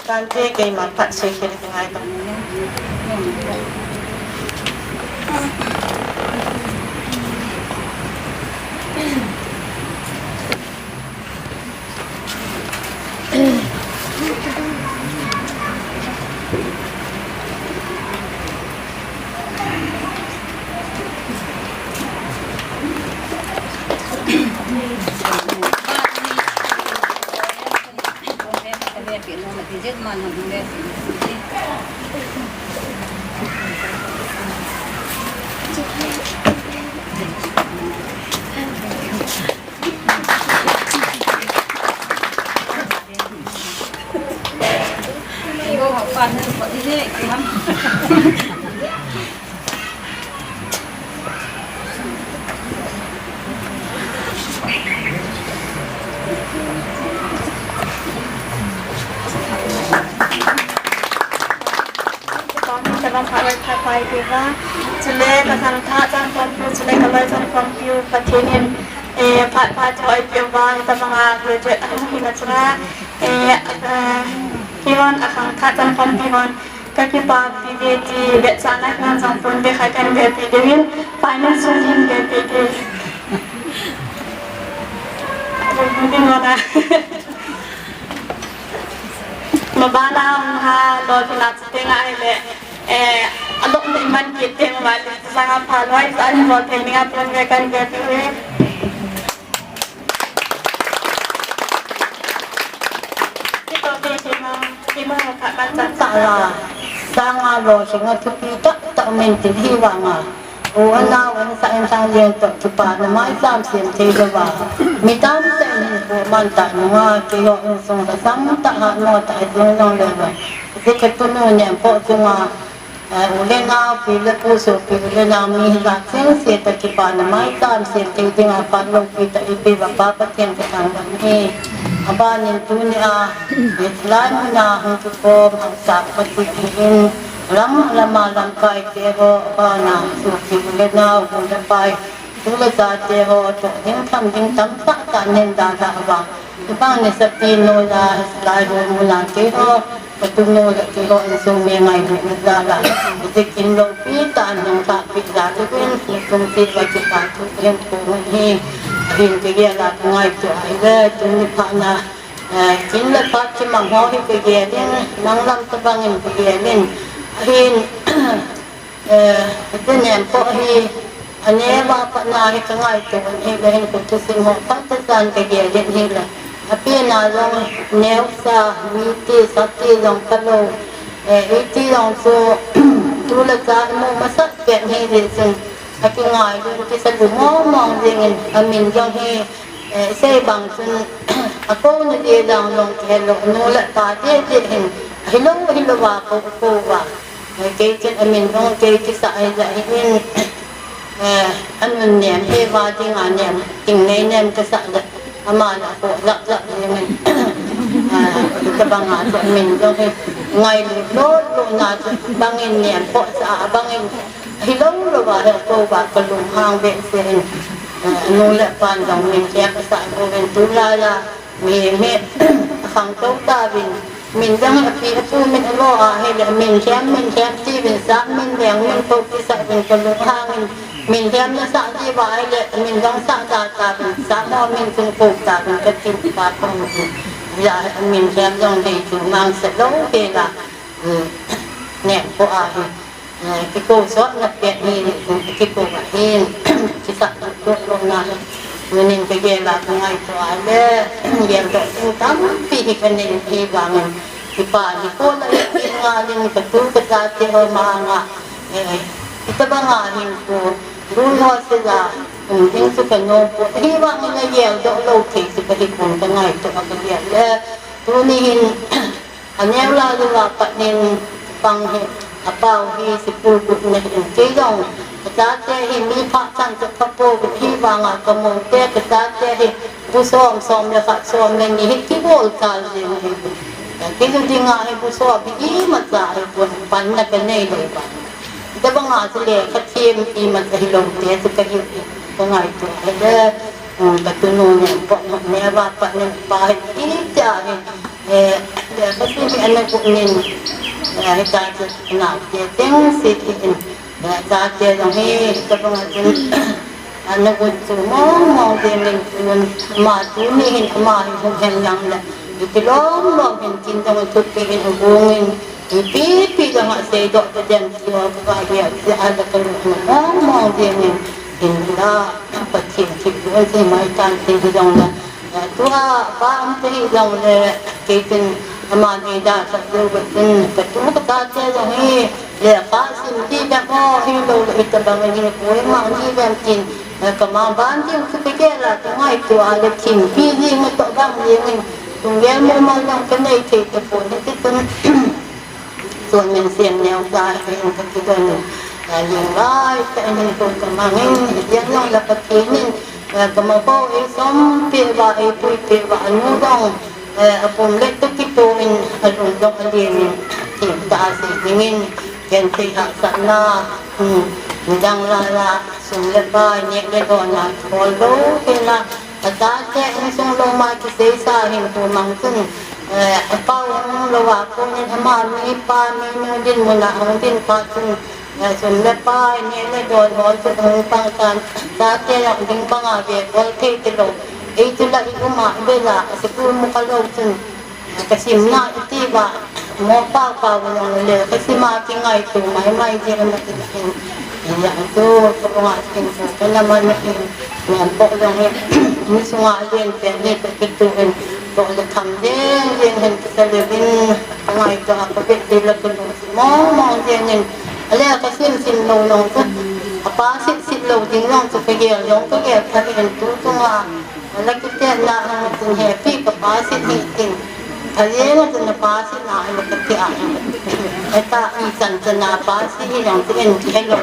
Tante keima phat sei khel ngai ta. Chule ka khangthah chang khompiu, chule ka loichang khompiu, Pathen in, eh, phat phat chu eipeh uva, hitabanga graduate ahung hina chunga, eh, eh, keihon a khangthah chang khompi hon, ka kipah pi ve ti, vetsahna hon jong pon ve khat kan ve pi dingin, finance hon hin ve pi ding. Ding hon a. Mabana hung ha, lolhinna chu teng ahile, eh, alop nei man kit teng uva le, sanga phalou sa, ani bol thei ninga pon ve kan ve pi uve. Kito te kima, kima khat man chan sa la. Sanga lolhinna thupi tah tah min tin hi vanga. U anau an sa in sang len toh kipana mai sam sem thei louva. Mi tamtah in hinkho man tah nunga, keiho insung la sam tah ha no tah jing jong le va. Hiche ka tunu Nempoh chunga, eh, u le nao, pi le pu, sopi u le nao, mi hijat chengse tah kipana maicham sem thei dinga phat loupi tah eipeh uva Pa Pathen kathangvah in ahi. Abanin tunia, hiche lai muna hung kikhom, hung sah Pathen in, lam lama lamkai teho, abana sopi u le nao, u le pai, tu le chate ho, toh ding tham ding tamtah tah nen da da uva. Hibang nisapi noiya, hiche lai ho muna keiho, ka tunu le keiho insung mi ngailutna jal a, hiche kin loupi tah in hung lhahpeh jal uvin, insung cheh uva kipa thu kahin phong u ahi. Ahin kagel a kangaito ahile, tuni phat na, eh, kin le phat kimang ho hi kagel in, nang lam tobang in kagel in, ahin, Eh, hiche Nempoh hi, aneo a pat na hi kangaito in ahile hinkho thusim ho phatechan kagel in ahile. Apen a jong neocha, miti, sati jong phalou. Eh, iti jong chu, tu le cha imu masat pen ahijeh chun, akingailu in kisa lungmong mong jeng in, amin jong hi, eh, sei bang chun, akouna ding jong jong kihelou, nu le pa deh deh hin, ahilou, ahilou va kou, kou uva. Eh, kei chun amin jong kei kisah ahi jeh in, eh, anun nem, heva dinga nem, Tingnei nem kasah le, ama le akoh lap lap jeng in, eh, hitobang a chu amin jong hi, ngailut lut lut na chu, bangin Nempoh sah a, bangin hilou lou va, hi kou va kalunghang behseh in, eh, anu le apan jong min khem asah uvin tulai a, Mi, mi, akhangtou tauvin, min jong api apu min alo ahile, min khem, min khem tiuvin, sah min leng, min kou kisah uvin, kalunghang in, min khem nasah diu va ahile, min jong sah da tauvin, sah mo min jong kou tauvin, kati pa kou in. Hijeh a min khem jong dei chu mang sa lou hela, hmm, Nempoh ahi. Eh, kikou sotna pet hi, kikou ahin, kisah lou lou na hi. Tunin kagel a kangaito a le, geldoh ding tampi hi kanei hi vangin. Kipa nikho la hi kin ngalin katu kachate ho manga. Eh, hitobang a hinkho, lui ho sela, um, ding chu kanom poi. Hivangin ageldoh lou thei chu kahi pon kangaito a kagel le. Tuni hin, Aneo lai uva pat nin pang hi, apao hi, sipul kut na hin kei jong. Kachate hi mi phat chan chu kapou hi vanga kamoute, kachate hi bu som, som le khat, som le ni hi kibol chal jing hi. Kei dinga hi bu som hi imacha hi pon panna kanei lou va. Hitobanga chu lekha them imacha hilou te chu kahi, kangaito ahile, um, katunu Nempoh, neo a pat nin pa hi, itia hi, eh, lekha sim hi ana gu nin, eh, hitia chu naote chengse hi in, eh, chate jong hi, hitobanga chun, ana gu chu mong mong jeng in chun, ama tuni hin ama hi hung hen lang le, iti lom lom hin kin jong thupi hin agong in, Ipi pi jong aseidoh tadem ti ho kaga hia, tia la kalung mong mong jeng in, hinla, Pathen thilgon sei mai tan ti hi jong le, tua pa um te hi jong le, kei tin ama nei da sa lou ba tin, katu kachate jong hi, lekha sim ti bep ho, hilou le hitobang hi koi mang ti bep tin, kamang ban jeng chu kagel a kangaito a le thim pi jeng toh bang jeng in, lunggel momo jong kanei thei tapon, hiti chun, Chun min sem neo cha hi in kakidon in, eh, ling lai tah in hinkho kamang in, hijeng jong le Pathen in, eh, kama ho eisompi uva, eipui peh uva, anu jong, eh, apum le toh kipo in, alung jong alen in, thim tah a sei ding in, genthei hahsatna, hmm, midang lai a, sum le pai, neh le don a, kihol lou hela, Achate insung loma kiseisa hinkho mang chun, eh, apao hung lou a konin ama mi pa mi nu dinmun a hung din phat chun, eh, sum le pai, neh le don ho chu hung pang tan, chate jong ding banga vekol thei talou. Ei chu la i um a vela, school mu kha lou chun, Kasimna iti ba, mo pa pa jong le, kasim a kingaito mai mai jeng na iti. Ijeh chu, kalunga kin chu, kana man in, Nempoh jong hi, mi sunga alen pen hi, kakitu in, toh le tham jeng jeng hin kisa le vin, kangaito a kavet le la kalung mong mong jeng in, ale kasim sim lou jong chu, apa sit sit lou ding jong chu kagel jong kagel kha in tu tunga, Ala kiti na hang tin he pi ka pa si ni tin. Thale na tin pa si na ai ka ti a. Eta i chan chan na pa si hi jong ti en ti hello.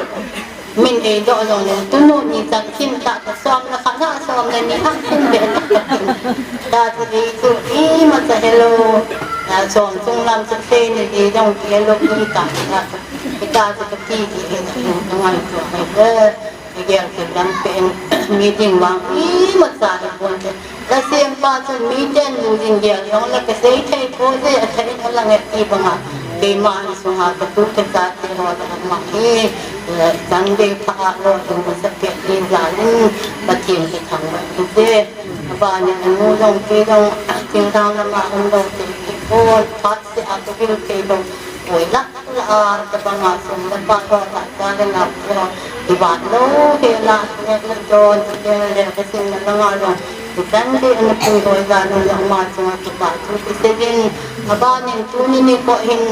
Min ei do jong le tunu ni chan kin ta ka som na kha na som na ni ha kin be. Ta ti ei tu i ma cha hello. Na som chung lam cha se ni di jong ti hello ni ta na. Kita ti ka ti di ni ngai tu ai de. Gel ke lam pen meeting vang i ma cha ni pon te. La sem pa chu mi ten lu jin gel jong la ka sei thei ko je a thei na la nge ti banga. Keima ni sunga ka tu ka cha te ho la ma hi. Chan de pha a lo tu ma sa pe ni ja ni. Pathen ke thang ba ni je. Ba ni nu jong ke jong ting dang la ma um lo te ki ko phat se a ko bil ke lo. Oi la. La, tabanga sum le pai ho, ta, ta le na ho, i vat lo, he na, ne le don, te le le, ka sin na nga lo. Ti kan ti an pui ho, ga no lo ma chung a kipa thu ti se din, a ba nin tu ni ni ko hin,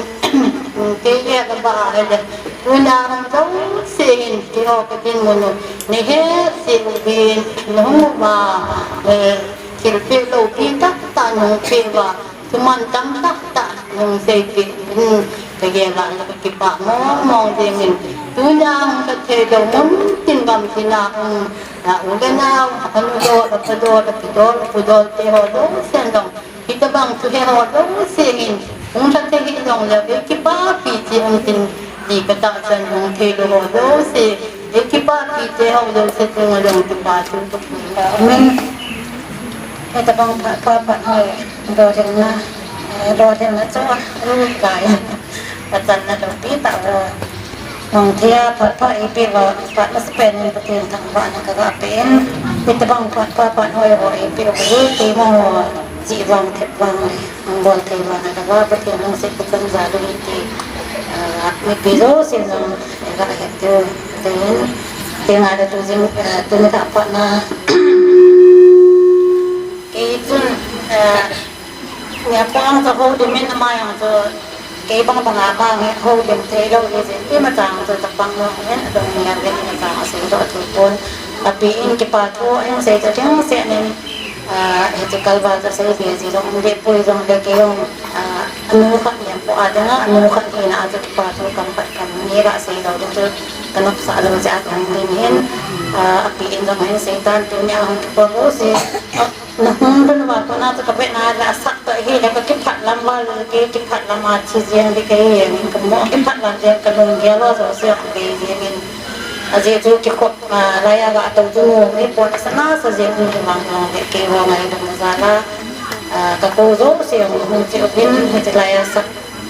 ke ye ka ba he le, tu na hong jong se hin, ti ho ka din mo no, ne he se u hin, no hong ba, eh, thil pe lo pi ta, ta no pe ba, Thuman tam tak tak nung sei pi, hmm, ka gel a ka kipa mong mong ding in. Tunia hung ka thei dou mun tin gam tina hung, na u le nau, anu dol, apa dol, apa dol, apa dol, te ho dou sen dong. Hitabang thu he ho dou sen in. Hung ka thei hi dong le, kipa pi ti hung tin. Ti ka ta chan hung thei lo ho jouse, ei kipapi te ho jouse chunga jong kipa thu ka pui. Amen. Hitabang phat phat phat ho, lolhinna, eh, lolhinna chu a, ru kai. Pachanna loupi tah ho. Nung thei a phat phat eipeh uva, phat masa pen in Pathen thangvahna ka ga pe in. Hitabang phat phat phat ho, ho eipeh uva, kei mo ho, chih vang, thep vang le. Hung bol thei vang a, ka va Pathen lungset ka chang jal u hi ti, ah, mipi jouse jong, eh, ga het diu, tin, tin a le tu jing, eh, tuni ka pat na. Kei chun, eh, nia pang ka ho di min ama yang chu, kei bang bang a bang he ho di thei lou ni jin, ima chang chu chapang no, hen, dong nia ven ima chang a sei lou thu pon, api in kipa thu, en sei chu ding se nin, Ah, hichu kalval chu sei be ji jong um deh poi jong le kei jong, ah, anu khat nem po a dinga, anu khat hina a chu kipa thu kam khat kam ni ga sei lou ding chu ka nopsah lou jeh a ka hung lim hin, ah, api in jong hin sei tan tunia hung kipa lou se, ah, na hung dun uva kona chu ka vet na la sak toh hile ka kiphat lam val le kei kiphat lam a thi jeng ding kei jeng in ka mo kiphat lam jeng ka lunggel lou jouse a ka bei jeng in. Ajeh chu kikhop, ah, laiya ga tou chu nom hi pon, asa nasa jeng um kivang jong le kei ho ngailutna jal a, ah, ka kou jouse jong hung che uvin, hiche laiya sak,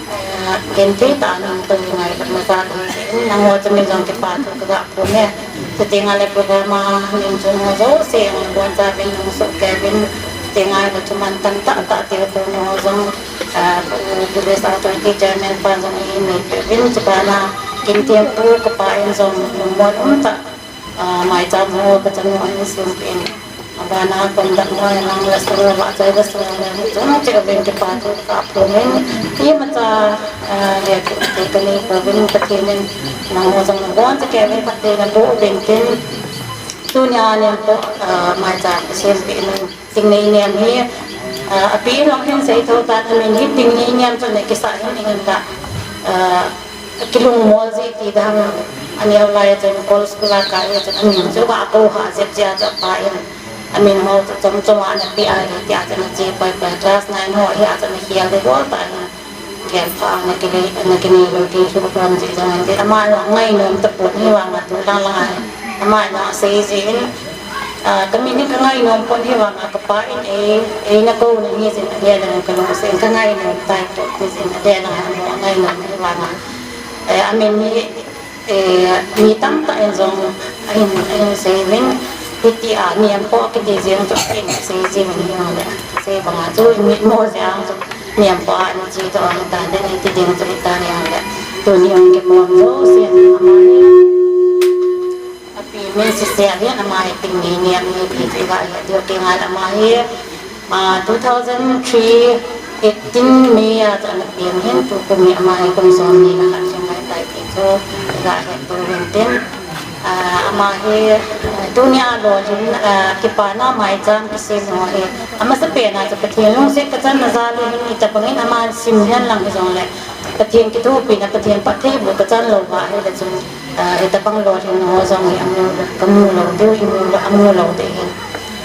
ah, genthei tah a nung tou ngailutna jal a, nangho chu min jong kipa thu ka ga phong e. Chuteng le program a min chu nangho jouse jong nabonchauvin nung sohkei uvin, chuteng le thuman tam tah tah tiu tou nangho jong Ah, Village Authority Chairman pa jong eimei peh uvin, chubana kin thempu kapa in jong lungmon umtah, ah, maicham ho kachanu ahin sempeh in. Abana kon dam ho nang la sura va chai va sura le jong che uvin kipa thu ka phong in. Imacha, ah, le thu te kanei pouvin Pathen in nangho jong nabonchauvin Pathen in nabonchauvin tin. Tunia nem po, ah, maicham sempeh in. Tingnei niam hi, ah, api in jong hin sei tho tan, amin hi Tingnei niam chun akisah hin ahin la, ah, kilungmol ji ti dang, aneo lai chun kol school a kai chun amin chu ga kou ha jep jia chu apa in, amin ho chu chom chom a ana pe a hi ti a chun ache pai pai class nine ho hi a chun akhel deh bol ta hin. Gel pha na kinei, na kinei lou ti chu ka pom ji jong ante. Ama jong ngainom tapon hi vang a tu lang lang a. Ama jong asei jin, ah, ka min hi ka ngainom pon hi vang a kapa in ei, eina kou na hi jin a dia dang ka lungset ka ngainom tai pon hi jin a dia dang a ngainom hi vang a. Eh, amin hi Eh, mi tamtah in jong, ahin, ahin sei uvin, hiti a, niam po kiti jeng chu, ahin sei jeng uvin hi le, sei banga chu, mi mo jeng chu, niam po a, ni chi chu, ahin ta, den hiti jeng chu, hita ni le, tuni hung kipom jouse, ama hi, api min sise a hin, ama hi Tingnei niam ni, ti chu, iga, iga, diu, ti ngal, ama hi, Ah, two thousand three, eighteen May a chu ana peng hin, tukum hi ama hi kum somni le khat chu ngai tai ti chu, iga het tou hin tin. Ah, ama hi, ah, tunia lolhin, ah, kipana maicham kisem ho hi. Amasapen a chu Pathen lungset kachanna jal u hin, itobang in ama sim hen lang hijongle, Pathen kithopina, Pathen phattheiboh kachan lou va ahile chun, ah, itobang lolhin ho jong hi amu, kamu lou diu, imu lou, amu lou ding ahi.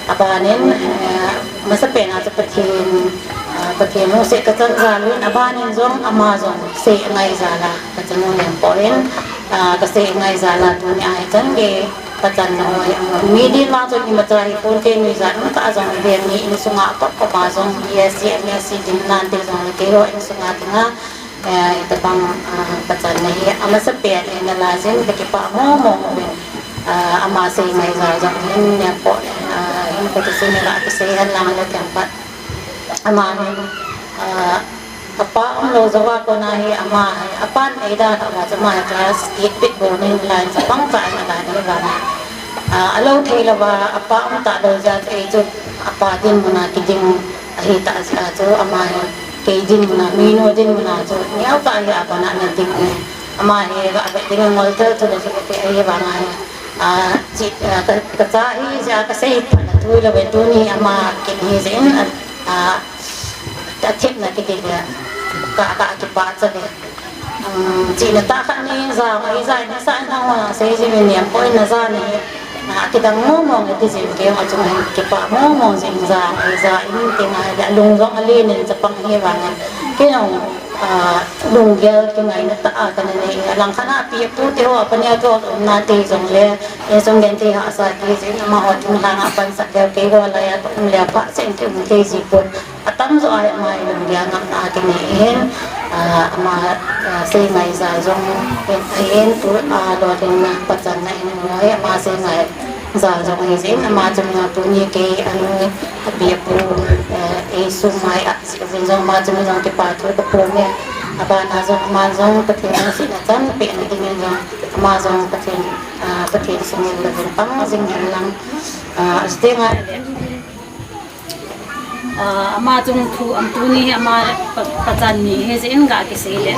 Abanin, eh, amasapen a chu Pathen, ah, Pathen lungset kachan jal u hin, abanin jong ama jong sei ngai jal a, kachanu Nempoh in, ah, kasei ngai jal a tunia hichan gei kachanna ho hi, mi din vang chun imacha hipon, kei nuijat umtah a jong ive, mi insunga apop pop a jong B S C, M S C ding nante jong le keiho insunga dinga, eh, itobang, ah, kachanna hi amasapen in nalai jin kakipah mong mong uvin, ah, ama sei ngai jal jong hin Nempoh, ah, hin kati sin la kisei hen lang le themkhat. Ama hin, ah, apa umlou jouva kona hi ama hi, apan eidalhah uva chu ama hi class eight bit bou nin line chapang tah in alan ahi vanga, ah, alou thei louva, apa umtah lou jeh a chu ei chu apa dinmuna kiding ahitah jeh a chu ama hi kei dinmuna, minu dinmuna chu neotah hi abana nading ahi. Ama hi gave ding ngol thei thei le chu kati ahi vanga hi, ah, chi, ah, ka, kacha hi jeh a kasei phat na thu lou ve, tuni ama kin hi jeh in, ah, ah, athemna kiti le ka, ka kipah cha le. Um, chihna tah khat nei jao ngai jal in, sa in hang hon sei jing in, Nempoh in naja ni, ah, kidang mong mong iti jing, kei jong achung hin kipah mong mong jing, jao ngai jal in, ti ngai le alung jong alen in chapang ahi vanga, kei jong, ah, lunggel kingaina tah a kana nei, alangkhat a api apu teho, apa neo teho umna ti jongle, insung genthei hahsa kiji in, amaho thinglhang a pansat leu, keiho lai a um leu phat cheh in kium thei ji pon. Atamjo a hi ama hi lunggel ngamna kinei ahin, ah, ama, ah, sei ngai jal jong ahin, tu, ah, lolhinna pachanna in ho hi ama sei ngai jal jong ahi jeh in, ama chunga tuni kei anu api apu, eh, eisum mai a jeh uvin jong ama chunga jong kipa thu kaphong e. Abana jong ama jong Pathen lungsetna chanpeh na dingin jong ama jong Pathen, ah, Pathen sumil louvin pang jing hen lang, ah, achuti ngai le. Ah, ama chung thu, am, tuni hi ama pa, pachan ni hi jeh in ga kisei le.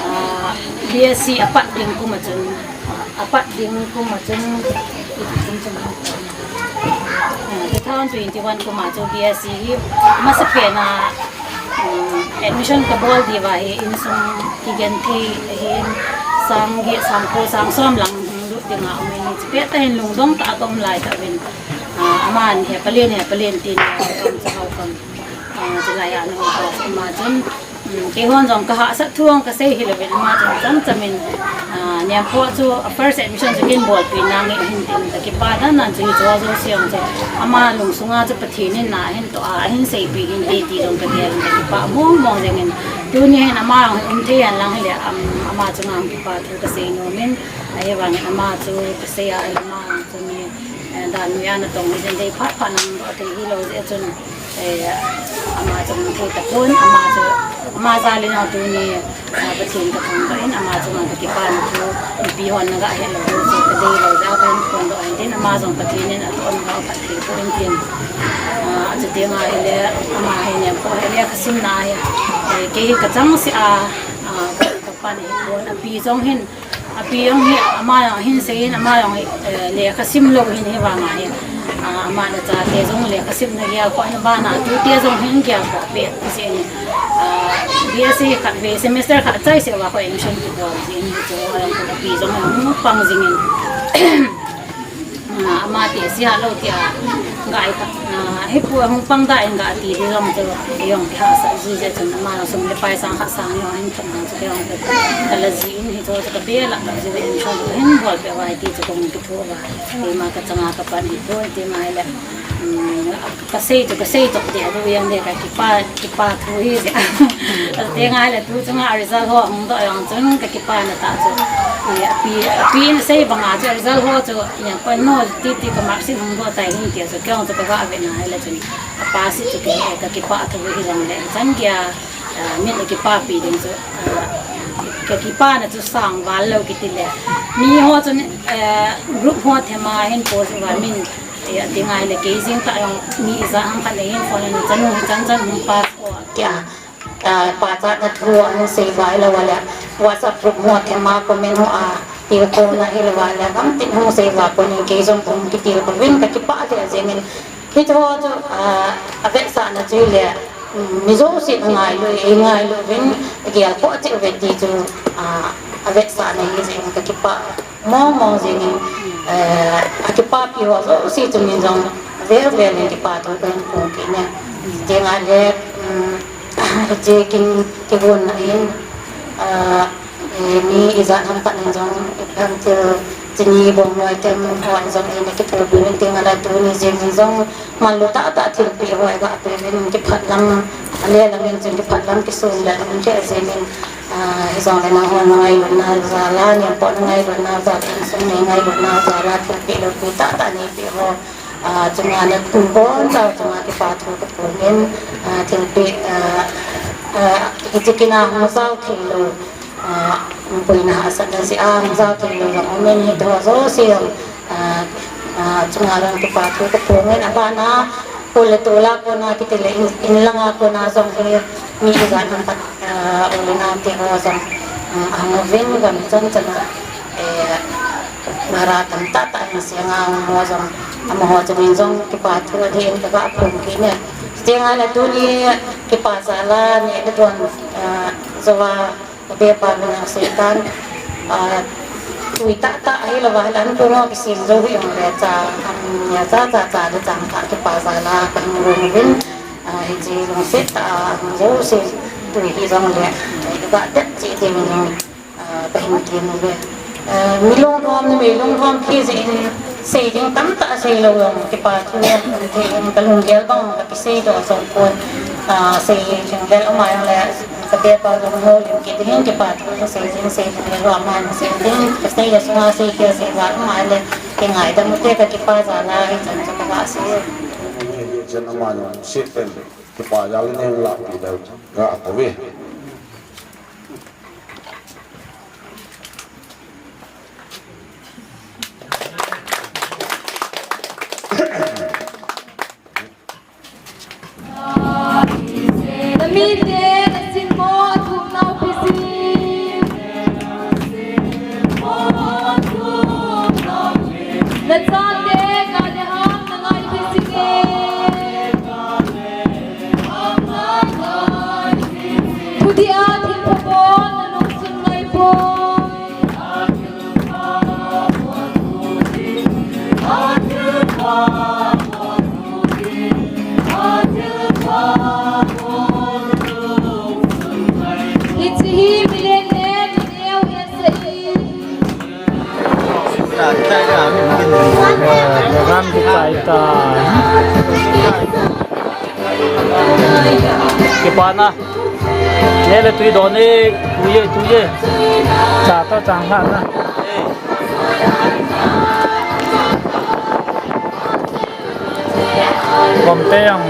Ah, B S C apat ding kum a chun, apat ding kum a chun, ah, two thousand twenty-one kum a chu B S C hi amasapen a, um, admission kabol diuva hi insung kigenthei ahin, sang get, sang ko, sang som lang hung lut dinga um in, hiche pettah hin lungdong tah a kaum lai tah uvin. Ah, aman he palen, he palen tin, ah, kam cha hao kam. Ah, chulai a nung pa ama chun, um, keihon jong kahahsat thu jong kasei hilouvin ama chun cham cham in, ah, Nempoh chu, ah, first admission chu kin bolpi nange ahin tin, kakipa dan dan chu hiche ho jouse jong chu ama lungsunga chu Pathen in na ahin toh a, ahin seipeh hinte ti jong kagel in kakipah mong mong jeng in, tuni hin ama jong hi um thei hen lang hile, um, ama chunga jong kipa thu kasei nom in, ahivangin ama chu kasei a, ama jong chu mi Eh, dan noiya natong hijeh in dei phat phat nang doh thei hilou jeh chun, eh, ama chu nang thei tapon, ama chu, ama jal in jong tuni, eh, Pathen kathangvah in, ama chunga kakipana thu, mipi hon naga het lou chu kadei lou jeh a kahin phondoh ahin tin, ama jong Pathen in atohna ga phatthei boh in tin. Ah, achuti ngai le, ama hi Nempoh hi lekhasimna hi, eh, kei hi kachangseh a, ah, ka, kapan ahipon, api jong hin, Api jong hi, ama jong hin seiyin, ama jong hi, eh, lekhasim lou hin hivanga hi. Ah, ama le achate jong lekhasimna hi akhoh in abana, atute jong hin gelkhoh peh jin. Ah, B S C khatvei, semester khat chaiseh uva kho admission kibol jin, hichu jong api jong hung pang jingin. Ah, ama ti sia lou tia, ga i ta, ah, hipu hung pang da in ga ti di jong chu, jong kihahsat ji jeh chun ama sum le pai sang khat sang jong hin thum jong chu jong kala ji in hichu chu kabel a ji in chu hin bol pe vai ti chu kong kitho va. Tima kachanga kapan hipu tima le, um, kasei chu kasei chu ti adu yang le kakipa, kipa thu hi. Ati ngai le tu chunga result ho hung doh jong chun kakipana tah chu. Api, api in sei banga chu result ho chu Ina pon no titi ka marksheet hung doh tai hin tia chu kei jong chu kava ve nai le chun. Apa si chu kei, eh, kakipah thu hi jong le chan geiya, ah, min akipapi ding chu, ah, kakipana chu sang val lou kiti le. Mi ho chun, eh, group ho thema hin post uva min, eh, ati ngai le kei jing tah jong mi ijat ham khat le hin phone in chanu hi chan chan hung pass ho tia. Ah, pachatna thu ahin sei vai lou a le, WhatsApp group ho thema comment ho a, tilkhouna hilou vale, gamtin hung sei uva konin kei jong kahung kitilkhou vin kakipah lheh jengin. Hiche ho chu, ah, avetsahna chu hile, um, mi jouse angailu, eingailu vin, agelkhoh cheh uve ti chu, ah, avetsahna hijengin kakipah mong mong jengin, eh, akipapi ho jouse chungin jong avel vel in kipa thu kahin phong kit e. Chuteng le, um, hiche kin kigonna in, ah, Eh, mi ijat ham khat in jong, ipi ham thil, chini bong noi tem ho in jong, eina kiphal uvin tin ala tuni jeng in jong, manlu tah tah thilpeh ho iga pe uvin kiphat lam, ale lam in jong kiphat lam kisun le lam in kei jeng in, ah, hijongle nangho na ngailutna jal a, neipo na ngailutna jal a, insung nei ngailutna jal a, thilpeh loupeh tah tah neipeh ho. Ah, chunga na tun bon jao chunga kipa thu kaphong in, ah, thilpeh, ah, ah, hiche kin a hung jao thei lou, ah, boina hahsatna jeh a hung jao thei lou jong um in, hiche ho jouse jong, ah, ah, chunga jong kipa thu kaphong in, abana, kul le tol a kona kiti le in, in lang a kona jong hi mi ijat ham khat, ah, u le nao te ho jong, ah, ahung uvin gam chan chan a, eh, Mara tamtah tah in seng a um ho jong, amaho chungin jong kipa thu adih in kaga phong kit e. Chuteng le tuni kipa jal a neh le don, ah, jouva kabepa min asei tan, ah, tui tah tah ahilou va, hilan kong ho kisem jou hi um le cha, am, nia cha cha cha le chang tah kipa jal a kahung lhung uvin, ah, hiche lungset tah a hung jouse tui hijongle, eh, kaga det cheh ding in jong Ah, kahin tem uve. Ah, mi lunglhom, numei lunglhom phi jeh in sei ding tamtah sei lou jong kipa thu kahin thei in kalunggel bang kakisei doh jong pon. Ah, sei ding vel um a jongle kabepa jong houlim kit ding in kipa thu kasei jing sei ding le lou ama sei ding kasei le sunga sei kei sei val um a le kingaidam ute kakipa jal a hichan chu kaga sei. Hichan ama jong sei pen kipa jal in eihin lahpeh leu ga kouve. Namite, nasinmo, athum nau pisi. Nachate, kale ham, nangai pisi nge. Thuti a thil pha pon, nalungsun ngai pon. Hiche hi milen le mineo hi asa hi. Program kichai ta. Kipa na. Neh le tui don e, tui e, tui e. Cha to chang ha na. Gomte jong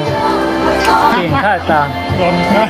king khai ta. Gom khai.